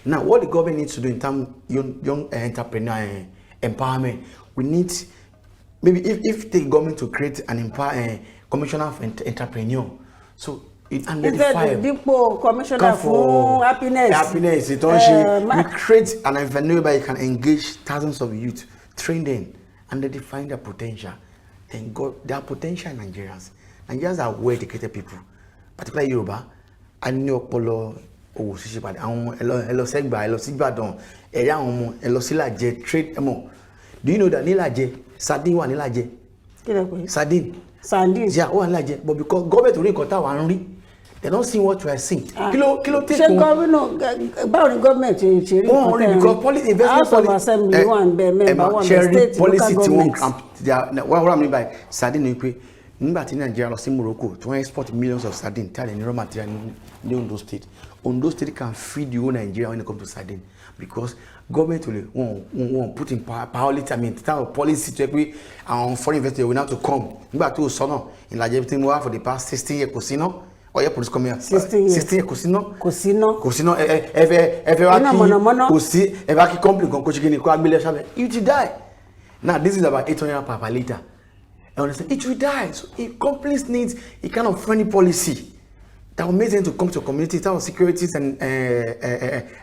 Now, what the government needs to do in terms of young entrepreneur empowerment, we need maybe if the government to create an empower commissioner for entrepreneur, so it Instead identify dípò commissioner come fún happiness. Happiness ìtọ́ ń ṣe. We create an avenue whereby you can engage thousands of youth, train them and they find their potential. Then God, their potential. Nigerians are well educated people, particularly Yorùbá. A ní ọpọlọ òwò ṣíṣe padà. Àwọn ẹ lọ sẹ́gbà, ẹ lọ sí Ìbàdàn, ẹ̀rí àwọn ọmọ, ẹ lọ sí Ìlàjẹ trade. Ẹ mọ̀, do you know that nílàjẹ, sardine wà nílàjẹ? Kí lẹ pè é? Sardine. Sardine. Yeah, ó wà nílàjẹ, but because government ò rí nǹkan táwa ń rí, they don't see what we are seeing. Kí ló take Ṣé wọn? Gómìnà, báwo ni gọ́ọ̀mẹ̀ntì ṣe rí? Wọ́n rí because policy, investment House of policy Assembly wà ń bẹ, member wà ń bẹ, state, policy local tí wọ́n government. Wọ́n rà mí by sardine ni pé nígbà tí Nàìjíríà lọ sí Morocco, tí wọ́n export millions of sardine, tí a lè ní raw material ní Ondo State. Ondo State can feed the whole Nigeria when it comes to sardine, because government will wọ́n put in priority, I mean, type of policy tó yẹ pé àwọn foreign investors will now to come. Nígbà tó sọ́nà Ìlàjẹ tí mo wá for the past 16 years, kò sí ná oil produce come here. 16 years. 16 years, kò sí ná. Kò sí ná. Kò sí ná. Ẹ fẹ́ wá Iná kí mọ̀nàmọ́ná. Kò sí. Ẹ bá kí company kan kó ṣe kí ni, kó agbélé sábẹ́, it will die. Now this is about 800 per litre. You understand? It will die. So if companies need a kind of friendly policy that will make them to come to community in terms of securities and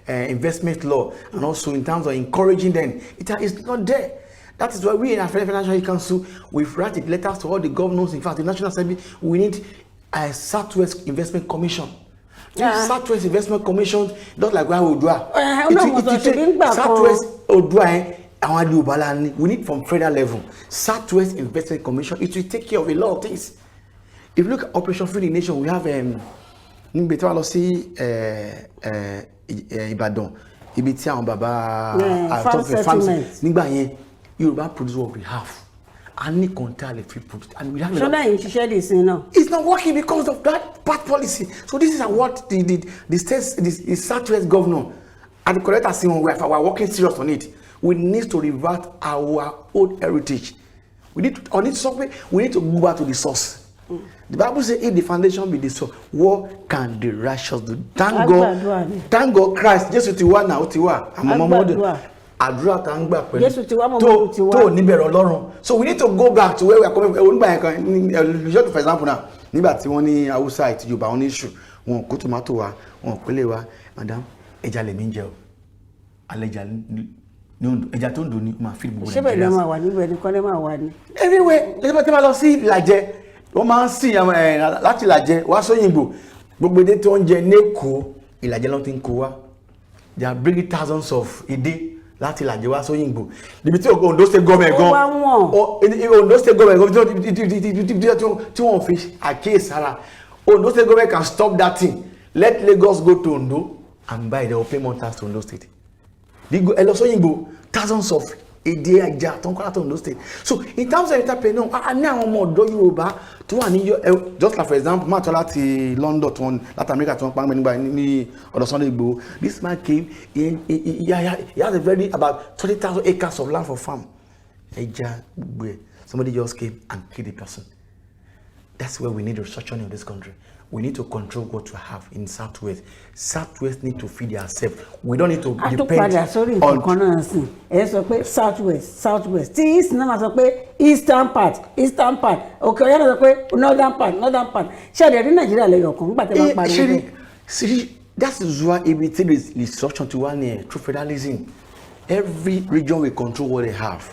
investment law, and also in terms of encouraging them, it is not there. That is why we in African Financial Council, we've written letters to all the governors, in fact the National Assembly. We need a Southwest Investment Commission. Southwest Investment Commission, not like where Odua. Náà mo sọ, ṣebí ń gbà kan. Southwest Odua yẹn, àwọn Yorùbá la ní. We need from federal level Southwest Investment Commission. It will take care of a lot of things. If you look at Operation Feed the Nation, we have níbi tí wọ́n lọ sí Ìbàdàn, ibi tí àwọn bàbá Farm settlement. Nígbà yẹn, Yorùbá produce what we have. A ní kọ́ńtà lè fi produce and we have a lot. Ṣọlá yìí ń ṣiṣẹ́ dì sí náà. It's not working because of that bad policy. So this is what the state, the Southwest governor and the collector saying, we are working serious on it. We need to revert our old heritage. We need to, on it something, we need to go back to the source. The Bible says, if the foundation be the source, what can the righteous do? Thank Agbàdúrà ni. God, thank God Christ, Jésù ti wá náà, ó ti wá. Àmọ́ mọ́mọ́dé, Agbàdúrà. àdúrà tá ń gbà pẹ̀lú. Jésù ti wá, Mọ́mọ́dù ti wá. Tó níbẹ̀rẹ̀ Ọlọ́run. So we need to go back to where we are coming from. Onígbà yẹn kan just for example now, nígbà tí wọ́n ní Haúsá àti Yorùbá, wọ́n ní issue, wọn kó tomato wa, wọn kó lè wa. Madam, ẹja lèmi ń jẹ o. Alẹ́ ẹja ní Oǹdó, ẹja tó ń dùn ní ó máa fi gbogbo Ṣé bẹ́ẹ̀ ni Nàìjíríà. máa wà níbẹ̀ ni kọ́lé máa wà ní? Everywhere lẹ́yìn tí wọ́n lọ sí Ìlàjẹ, wọ́n máa ń sìn àwọn ẹ̀ láti Ìlàjẹ wá sóyìnbó. Gbogbo edé tó ń jẹ lẹ́kọ̀ọ́, Ìlàjẹ ló ti ń kó wá. They are bringing thousands of edé láti Ìlàjẹ wá sóyìnbó, níbi tí Ondo State government Ó gan wá wọ̀n. Ondo State government gan tí wọ́n fi àkíyèsára. Ondo State government can stop that thing. Let Lagos go to Ondo and buy. They will pay more tax to Ondo State. Ẹ lọ sóyìnbó, thousands of èdè ẹja tó ń kọ́ láti Ondo State. So in terms of entrepreneur, a ní àwọn ọmọ ọ̀dọ́ Yorùbá tó wà ní just like for example, máa tọ́ láti London, tí wọ́n láti America, tí wọ́n pa nígbà ní ọ̀dọ̀ Sunday Igboho. This man came, he has a very about 20,000 acres of land for farm, ẹja, gbogbo ẹ̀. Somebody just came and killed the person. That's where we need restructuring of this country. We need to control what we have in Southwest. Southwest need to feed themselves. We don't need to A tún depend padà sórí nǹkan kan náà sìn. Ẹ sọ pé South West, South West, tí east náà máa sọ pé eastern part, eastern part, òkè ọ̀yá náà sọ pé northern part, northern part. Ṣé rí Nàìjíríà lẹ́yọ̀ kan nígbà tí wọ́n pariwo Ṣe bẹ́ẹ̀? See, that is why ibi tí restructuring ti wá ní ẹ̀ through federalism. Every region will control what they have.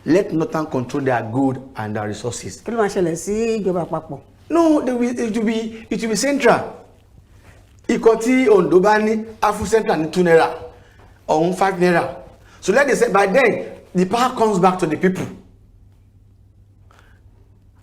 Let northern control their gold and their resources. Kí ló máa ṣẹlẹ̀ sí ìjọba àpapọ̀? No, they will, it will be central. Ikọ̀ tí Ondo bá ní, á fún central ní 2 naira, ọ̀hún 5 naira. So let they say, by then the power comes back to the people.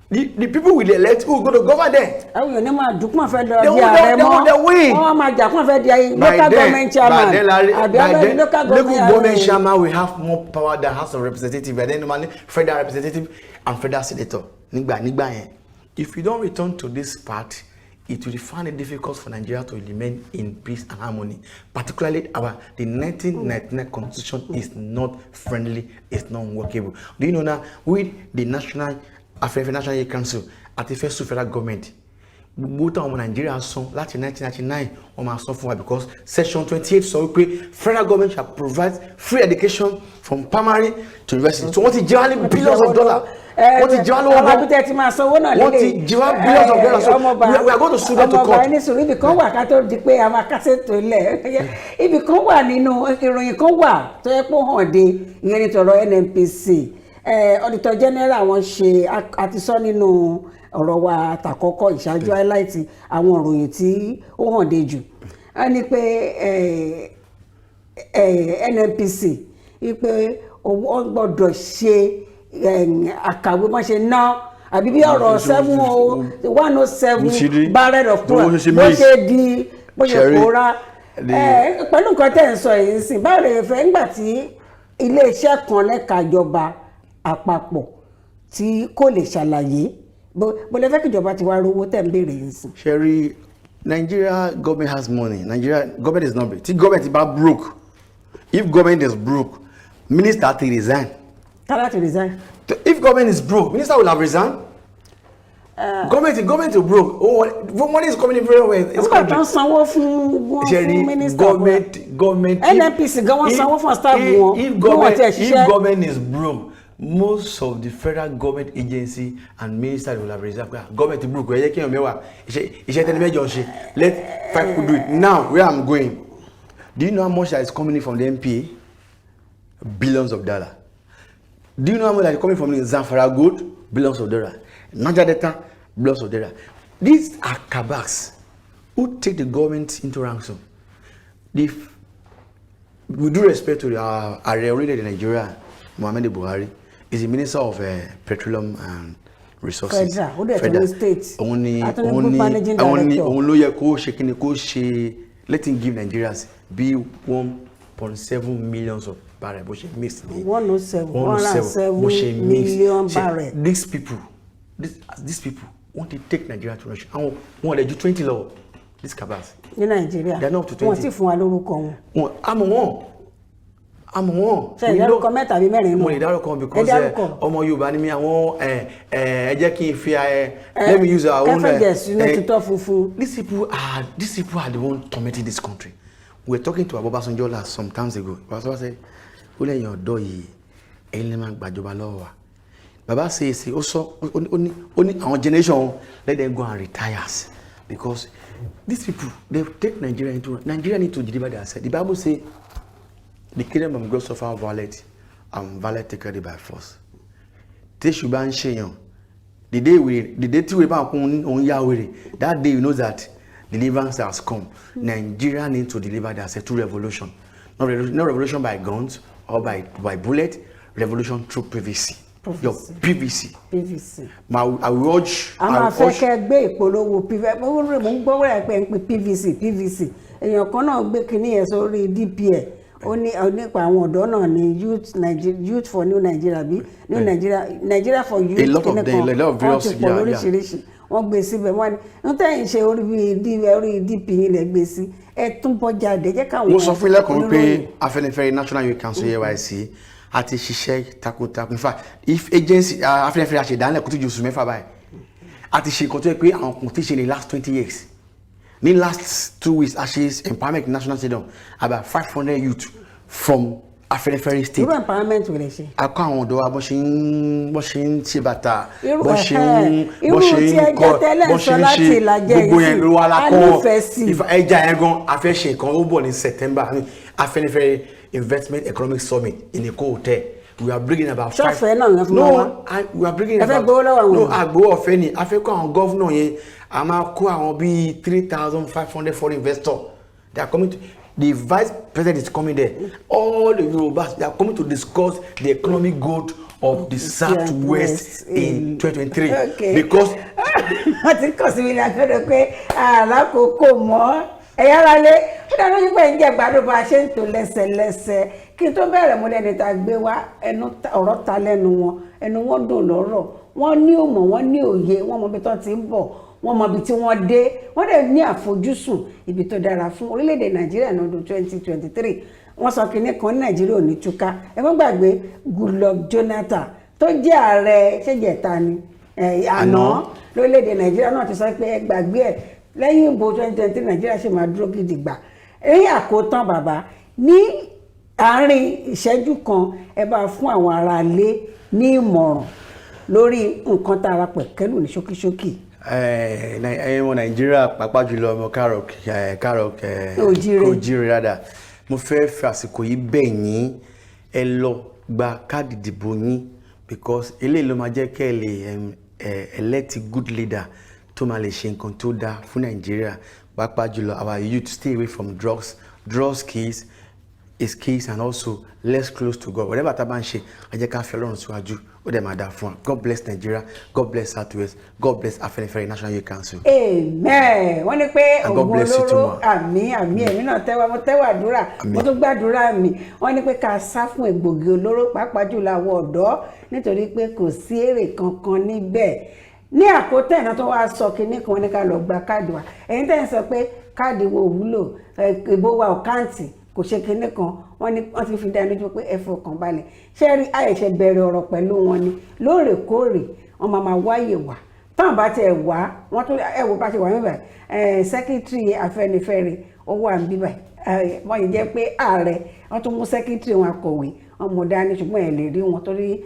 The people will elect who go to govern them. Àwọn èèyàn ní máa dùn kún fẹ́ lọ They di will- ààrẹ they mọ́. will- they win. Wọ́n máa jà kún fẹ́ di By local then, government chairman by then, Larry, àbí by abẹ́ then, local local government chairman will have more power than House of Representative. By then, normally, federal representative and federal senator. Nígbà yẹn, if you don't return to this part, it will find it difficult for Nigeria to remain in peace and harmony. Particularly, our the 1999 constitution is not friendly, it's not workable. Do you know now, with the National African National Council, àti fẹ́ sue federal government, Gbogbo táwọn ọmọ Nàìjíríà san láti 1999, wọ́n máa san fún wa, because section 28 sọ wípé federal government shall provide free education from primary to university. So wọ́n ti jẹ wá ní billions of dollars, wọ́n ti jẹ wá lówó Àwọn abúlé ti máa sanwó náà. Wọ́n ti jẹ wá billions of dollars, so we are going to sue them to court. Ọmọọba, ẹni sùúrù, ibì kan wà ká tó di pé a máa kásẹ̀ tó lẹ̀. Ibì kan wà nínú ìròyìn kan wà tó yẹ pé ó hàn dé, ìyẹn ní tọ̀rọ̀ NNPC. Auditor General wọn ṣe àti sọ nínú ọ̀rọ̀ wa tàkọ́kọ́ ìṣáájú, highlight àwọn ìròyìn tí ó hàn dé jù á ní pé NNPC wípé owó gbọ́dọ̀ ṣe àkàwé wọ́n ṣe ná àbí bí ọ̀rọ̀ 70107 barrel of crude bó ṣe di, bó ṣe pòórá pẹ̀lú nǹkan tẹ̀ ń sọ yìí sìn. Báwo lè fẹ́ ńgbà tí iléeṣẹ́ kan lẹ́ka ìjọba àpapọ̀ tí kò lè ṣàlàyé bó lè fẹ́ kí ìjọba ti wá rówó tẹ̀ ń béèrè yìí sìn? Ṣé ẹ rí, Nigeria government has money. Nigeria government is not broke. Tí government bá broke, if government is broke, minister ti resign. Tálá ti resign? If government is broke, minister will have resigned. Government is broke. Oh, money is coming in very well. Nígbà tó ń sanwó fún wọn, fún minister. Government. NNPC gan, wọ́n sanwó fún staff wọn. If government is broke, most of the federal government agency and ministers will have resigned. Government broke, ẹ jẹ́ kí èèyàn mẹ́wàá iṣẹ́ tẹ́ni mẹ́jọ ń ṣe, let five people do it. Now, where I'm going, do you know how much that is coming in from the NPA? Billions of dollars. Do you know how much that is coming from the Zamfara gold? Billions of dollars. Niger Delta, billions of dollars. These are cabals who take the government into ransom. With due respect to Ààrẹ orílẹ̀-èdè Nigeria, Muhammadu Buhari, is the Minister of Petroleum and Resources. Federal, ó dẹ̀ tún ní state. Òun ni Àtúní òun group ni managing òun ni director. Òun ló yẹ kó ṣe kíni, kó ṣe, let him give Nigerians bí 1.7 millions of barrel bó ṣe mix ní 107, 107 bó ṣe mix million ṣe. Barrel. These people want to take Nigeria to Russia. Àwọn wọn lè ju 20 lọ, these cabals. Ní Nàìjíríà. They are not up to Wọn 20. sì fún wa lórúkọ wọn. Wọn àmọ́, wọn àmọ́ wọn. Ṣé ẹ dárúkọ mẹ́ta àbí mẹ́rin nù? Mo lè dárúkọ because Ẹ dárúkọ. Ọmọ Yorùbá ni mí. Àwọn ẹ ẹ ẹ jẹ́ kí n fi let me use our own. Kẹfẹ̀jẹ̀ sínú tutọ́ funfun. These people are the one tormenting this country. We were talking to Obasanjo last some times ago. Obasanjo said, ó lẹ́yìn ọ̀dọ́ yìí, ẹ̀yin lè máa gbàjọba lọ́wọ́ wa. Bàbá ṣe é ṣe, ó sọ, ó ní àwọn generation, let them go and retire, because these people, they take Nigeria into, Nigeria need to deliver their self. The Bible say the kingdom of God suffer violence and violence take it by force. Téṣù bá ń ṣèyàn, the day tí wèrè bá kún òun yá wèrè, that day you know that deliverance has come. Nigeria need to deliver their self through revolution, not revolution by guns or by bullet, revolution through PVC, your PVC. PVC. Ma, I will urge A I máa will fẹ́ urge kẹ́ gbé ìpolówó PVC. Mo ń gbọ́ wẹ́rẹ́ pé ń pe PVC, PVC. Èèyàn kan náà gbé kinní yẹn sórí DP ẹ̀, ó ní nípa àwọn ọ̀dọ́ náà ní Youth Nigeria, Youth for New Nigeria, bí New Nigeria, Nigeria for Youth. A lot of kinní them, kan. a lot of Wọ́n various ti pọ̀ lóríṣiríṣi. Wọ́n gbé síbẹ̀, wọ́n ní ń tẹ̀yìn ṣe orí bíi orí DP yín lẹ̀ gbé sí. Ẹ tún bọ́ jáde, jẹ́ káwọn Mo sọ fún ilé kan wípé oníròyìn. Afẹ́nifẹ́re National Youth Council, AYC, a ti ṣiṣẹ́ takuntakun. In fact, if agency Afẹ́nifẹ́re àṣẹdánilẹ̀ kó tó ju oṣù 6 báyìí, a ti ṣe nǹkan tó yẹ pé àwọn kò tí ì ṣe ní last 20 years. Ní last 2 weeks, a ṣe empowerment national stadium, about 500 youth from Afẹ́nifẹ́re state. Irú empowerment wo lè ṣe? A kọ́ àwọn ọ̀dọ́ wa bó ṣe ń ṣe bàtà, Irú bó ṣe ń irú bó ṣe tí ń ẹja kọ́, tẹ́lẹ̀ bó ń ṣe sọ ń láti ṣe ìlàjẹ gbogbo yìí yẹn sí, ló wà a lákọ́. nífẹ̀ẹ́ sí. Ẹja yẹn gan, a fẹ́ ṣe nǹkan, ó bọ̀ ní September. I mean, Afẹ́nifẹ́re Investment Economic Summit in Eko Hotel. We are bringing about five. Ṣọ́ọ̀fẹ́ náà yẹn fún wa wá? No, we are bringing Ẹ fẹ́ about gbowó lọ́wọ́ àwọn No, èèyàn? àgbowó ọ̀fẹ́ ni. A fẹ́ kó àwọn governor yẹn, a máa kó àwọn bíi 3,500 foreign investors. They are coming to, the vice president is coming there, all the Yorubas, they are coming to discuss the economic growth of the South West in 2023 because Wọ́n ti kàn sí mi ní agbẹ́dọ̀ pé àlákòókò mọ́. Ẹ̀yà ara lé, ó dáná wípé ń jẹ́ gbádùn bá a ṣe ń tò lẹ́sẹ̀lẹ́sẹ̀. Kí n tó bẹ̀rẹ̀, mo lẹ́ni tá a gbé wá, ẹnu ọ̀rọ̀ ta lẹ́nu wọn, ẹnu wọn dùn lọ́rọ̀, wọ́n ní òmò, wọ́n ní òye, wọ́n mọ ibi tó ti ń bọ̀, wọ́n mọ ibi tí wọ́n dé, wọ́n dẹ̀ ní àfojúsùn ibi tó dára fún orílẹ̀-èdè Nàìjíríà ní ọdún 2023. Wọ́n sọ kinní kan ní Nàìjíríà ò ní túká. Ẹ má gbàgbé Goodluck Jonathan tó jẹ́ ààrẹ ṣèjẹta ni. àná lórílẹ̀‐èdè Nàìjíríà náà ti sọ pé ẹ gbàgbé ẹ̀, lẹ́yìn ìbò 2023, Nàìjíríà ṣì máa dúró gidigba. Ní àkótán, bàbá, ní àárín ìṣẹ́jú kan, ẹ bá fún àwọn aráalé ní ìmọ̀ràn lórí nǹkan tá a ra pẹ̀kẹ́lù ní ṣókíṣókí. Ẹ̀yin ọmọ Nàìjíríà, pàápàá jùlọ ọmọ káàrọ̀ káàrọ̀ Oòjíire. Oòjíire rádà, mo fẹ́ fi àsìkò yìí bẹ̀ yín, ẹ lọ gba káàdì ìdìbò yín, because eléyìí ló máa jẹ́ kẹ́ ẹ lè elect good leader tó máa lè ṣe nǹkan tó dáa fún Nàìjíríà. Pàápàá jùlọ our youth, stay away from drugs. Drugs kills is kills, and also less close to God. Whatever tá a bá ń ṣe, ẹ jẹ́ ká fi Ọlọ́run síwájú, ó dẹ̀ máa dáa fún wa. God bless Nigeria, God bless South West, God bless Afẹ́nifẹ́re National Youth Council. Amen. Wọ́n ní pé And God oògùn bless you too, olóró ma. Àmín, àmín. Èmi náà tẹ́wọ́, mo tẹ́wọ́ àdúrà. Àmín. Mo tún gbàdúrà mi. Wọ́n ní pé ká sá fún egbògi olóró, pàápàá jùlọ àwọn ọ̀dọ́, nítorí pé kò sí èrè kankan níbẹ̀. Ní àkótán ìná tó wá sọ kinní kan, ní ká lọ gba káàdì wa. Ẹ̀yin tẹ́ ń sọ pé káàdì wo ò wúlò, ìbò wa ò count, kò ṣe kinní kan, wọ́n ní wọ́n ti fi dá lójú pé ẹ fọkàn balẹ̀. Ṣé rí àìṣe bẹ̀rẹ̀ ọ̀rọ̀ pẹ̀lú wọn ni lóòrèkóòrè wọ́n máa máa wáyè wá. Táwọn bá tiẹ̀ wá, wọ́n tún ẹ wo bá ṣe wà níbẹ̀, ẹ secretary Afẹ́nifẹ́re ó wà níbí báyìí. Wọ́n yìí jẹ́ pé ààrẹ wọ́n tún mú secretary wọn, akọ̀wé wọn mú dání, ṣùgbọ́n ẹ lè rí wọn torí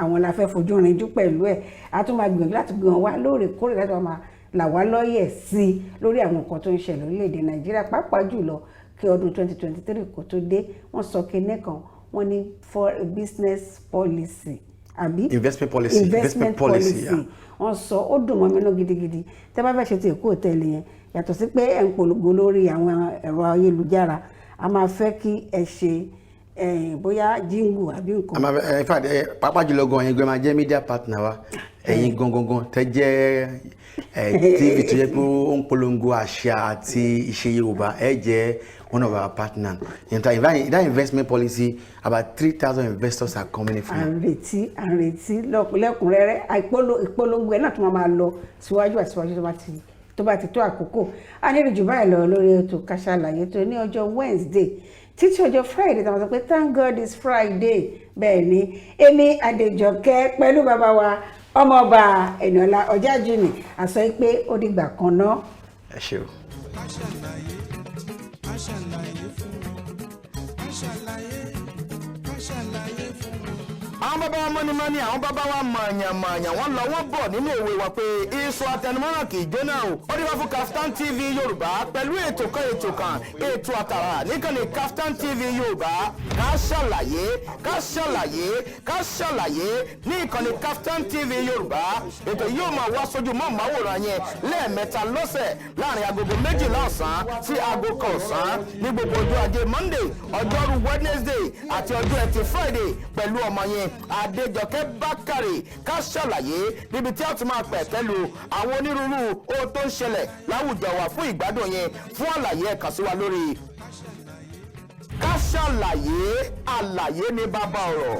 àwọn la fẹ́ fojú rinjú pẹ̀lú ẹ̀. A tún máa gbìyànjú láti gbé wọn wá lóòrèkóòrè láti máa là wá lọ́yẹ̀ sí i lórí àwọn nǹkan tó ń ṣẹlẹ̀ lórílẹ̀‐èdè Nàìjíríà, pàápàá jùlọ kí ọdún 2023 kó tó dé. Wọ́n sọ kinní kan, wọ́n ní for business policy, àbí? Investment policy. Investment Investment policy, policy. Yeah. Wọ́n sọ, ó dùn mọ́ mi nú gidigidi. Tẹ́ bá fẹ́ ṣe ti Èkó Hòtẹ́ẹ̀lì yẹn, yàtọ̀ sí pé ẹ̀ ń polongo lórí àwọn ẹ̀rọ ayélujára, a máa fẹ́ kí ẹ ṣe bóyá jingle àbí nǹkan. Àmọ́ in fact, pàápàá jùlọ gan, ẹ̀yin gan máa jẹ́ media partner wa. Ẹ̀yin gan gan gan tẹ́ jẹ́ TV tó jẹ́ pé ó ń polongo àṣà àti ìṣe Yorùbá, ẹ jẹ́ one of our partner. In fact, that investment policy, about 3,000 investors are coming in À from. ń retí, à ń retí lẹ́kùnrẹ́rẹ́. Ìpolongo ẹ̀ náà tó máa lọ síwájú àti síwájú tó bá ti tó àkókò. A ní jù báyìí lọ lórí ètò Ká Sálàyé tó ní ọjọ́ Wednesday títí ọjọ́ Friday, tá a máa sọ pé thank God it's Friday. Bẹ́ẹ̀ ni, èmi Adéjọkẹ́ pẹ̀lú bàbá wa, ọmọọba Ẹniọlá Ọ̀jájúní, àsọ pé ó dìgbà kan náà. Ẹ ṣé o. Ká ṣàlàyé, ká ṣàlàyé fún wọn, ká ṣàlàyé, ká ṣàlàyé fún wọn. Àwọn bàbá wa mọ́nímọ́ní, àwọn bàbá wa mọ̀ọ̀yàn-mọ̀ọ̀yàn, wọ́n lọ wọ́n bọ̀ nínú òwe wa pé iṣu atẹnumọ́ràn kì í jóná o. Ó dé wá fún Kaftan TV Yorùbá pẹ̀lú ètò kan, ètò kan, ètò àtàrà níkànnì Kaftan TV Yorùbá, Ká Ṣàlàyé, Ká Ṣàlàyé, Ká Ṣàlàyé ní ìkànnì Kaftan TV Yorùbá. Ètò yóò máa wá sójú mọ́ màwòrán yẹn lẹ́ẹ̀mẹ́ta lọ́sẹ̀, láàrin agogo 12 ọ̀sán sí aago 1 ọ̀sán ní gbogbo ọjọ́ ajé Monday, ọjọ́rú Wednesday àti ọjọ́ ẹtì Friday, pẹ̀lú ọmọ yẹn Adéjọkẹ́ Bákàrè. Ká Ṣàlàyé, níbi tí a ti máa pẹ̀ pẹ̀lú àwọn onírúurú ohun tó ń ṣẹlẹ̀ láwùjọ wa fún ìgbádùn yẹn. Fún àlàyé, ẹ kàn sí wa lórí Ká Ṣàlàyé. Àlàyé ní bàbá ọ̀rọ̀.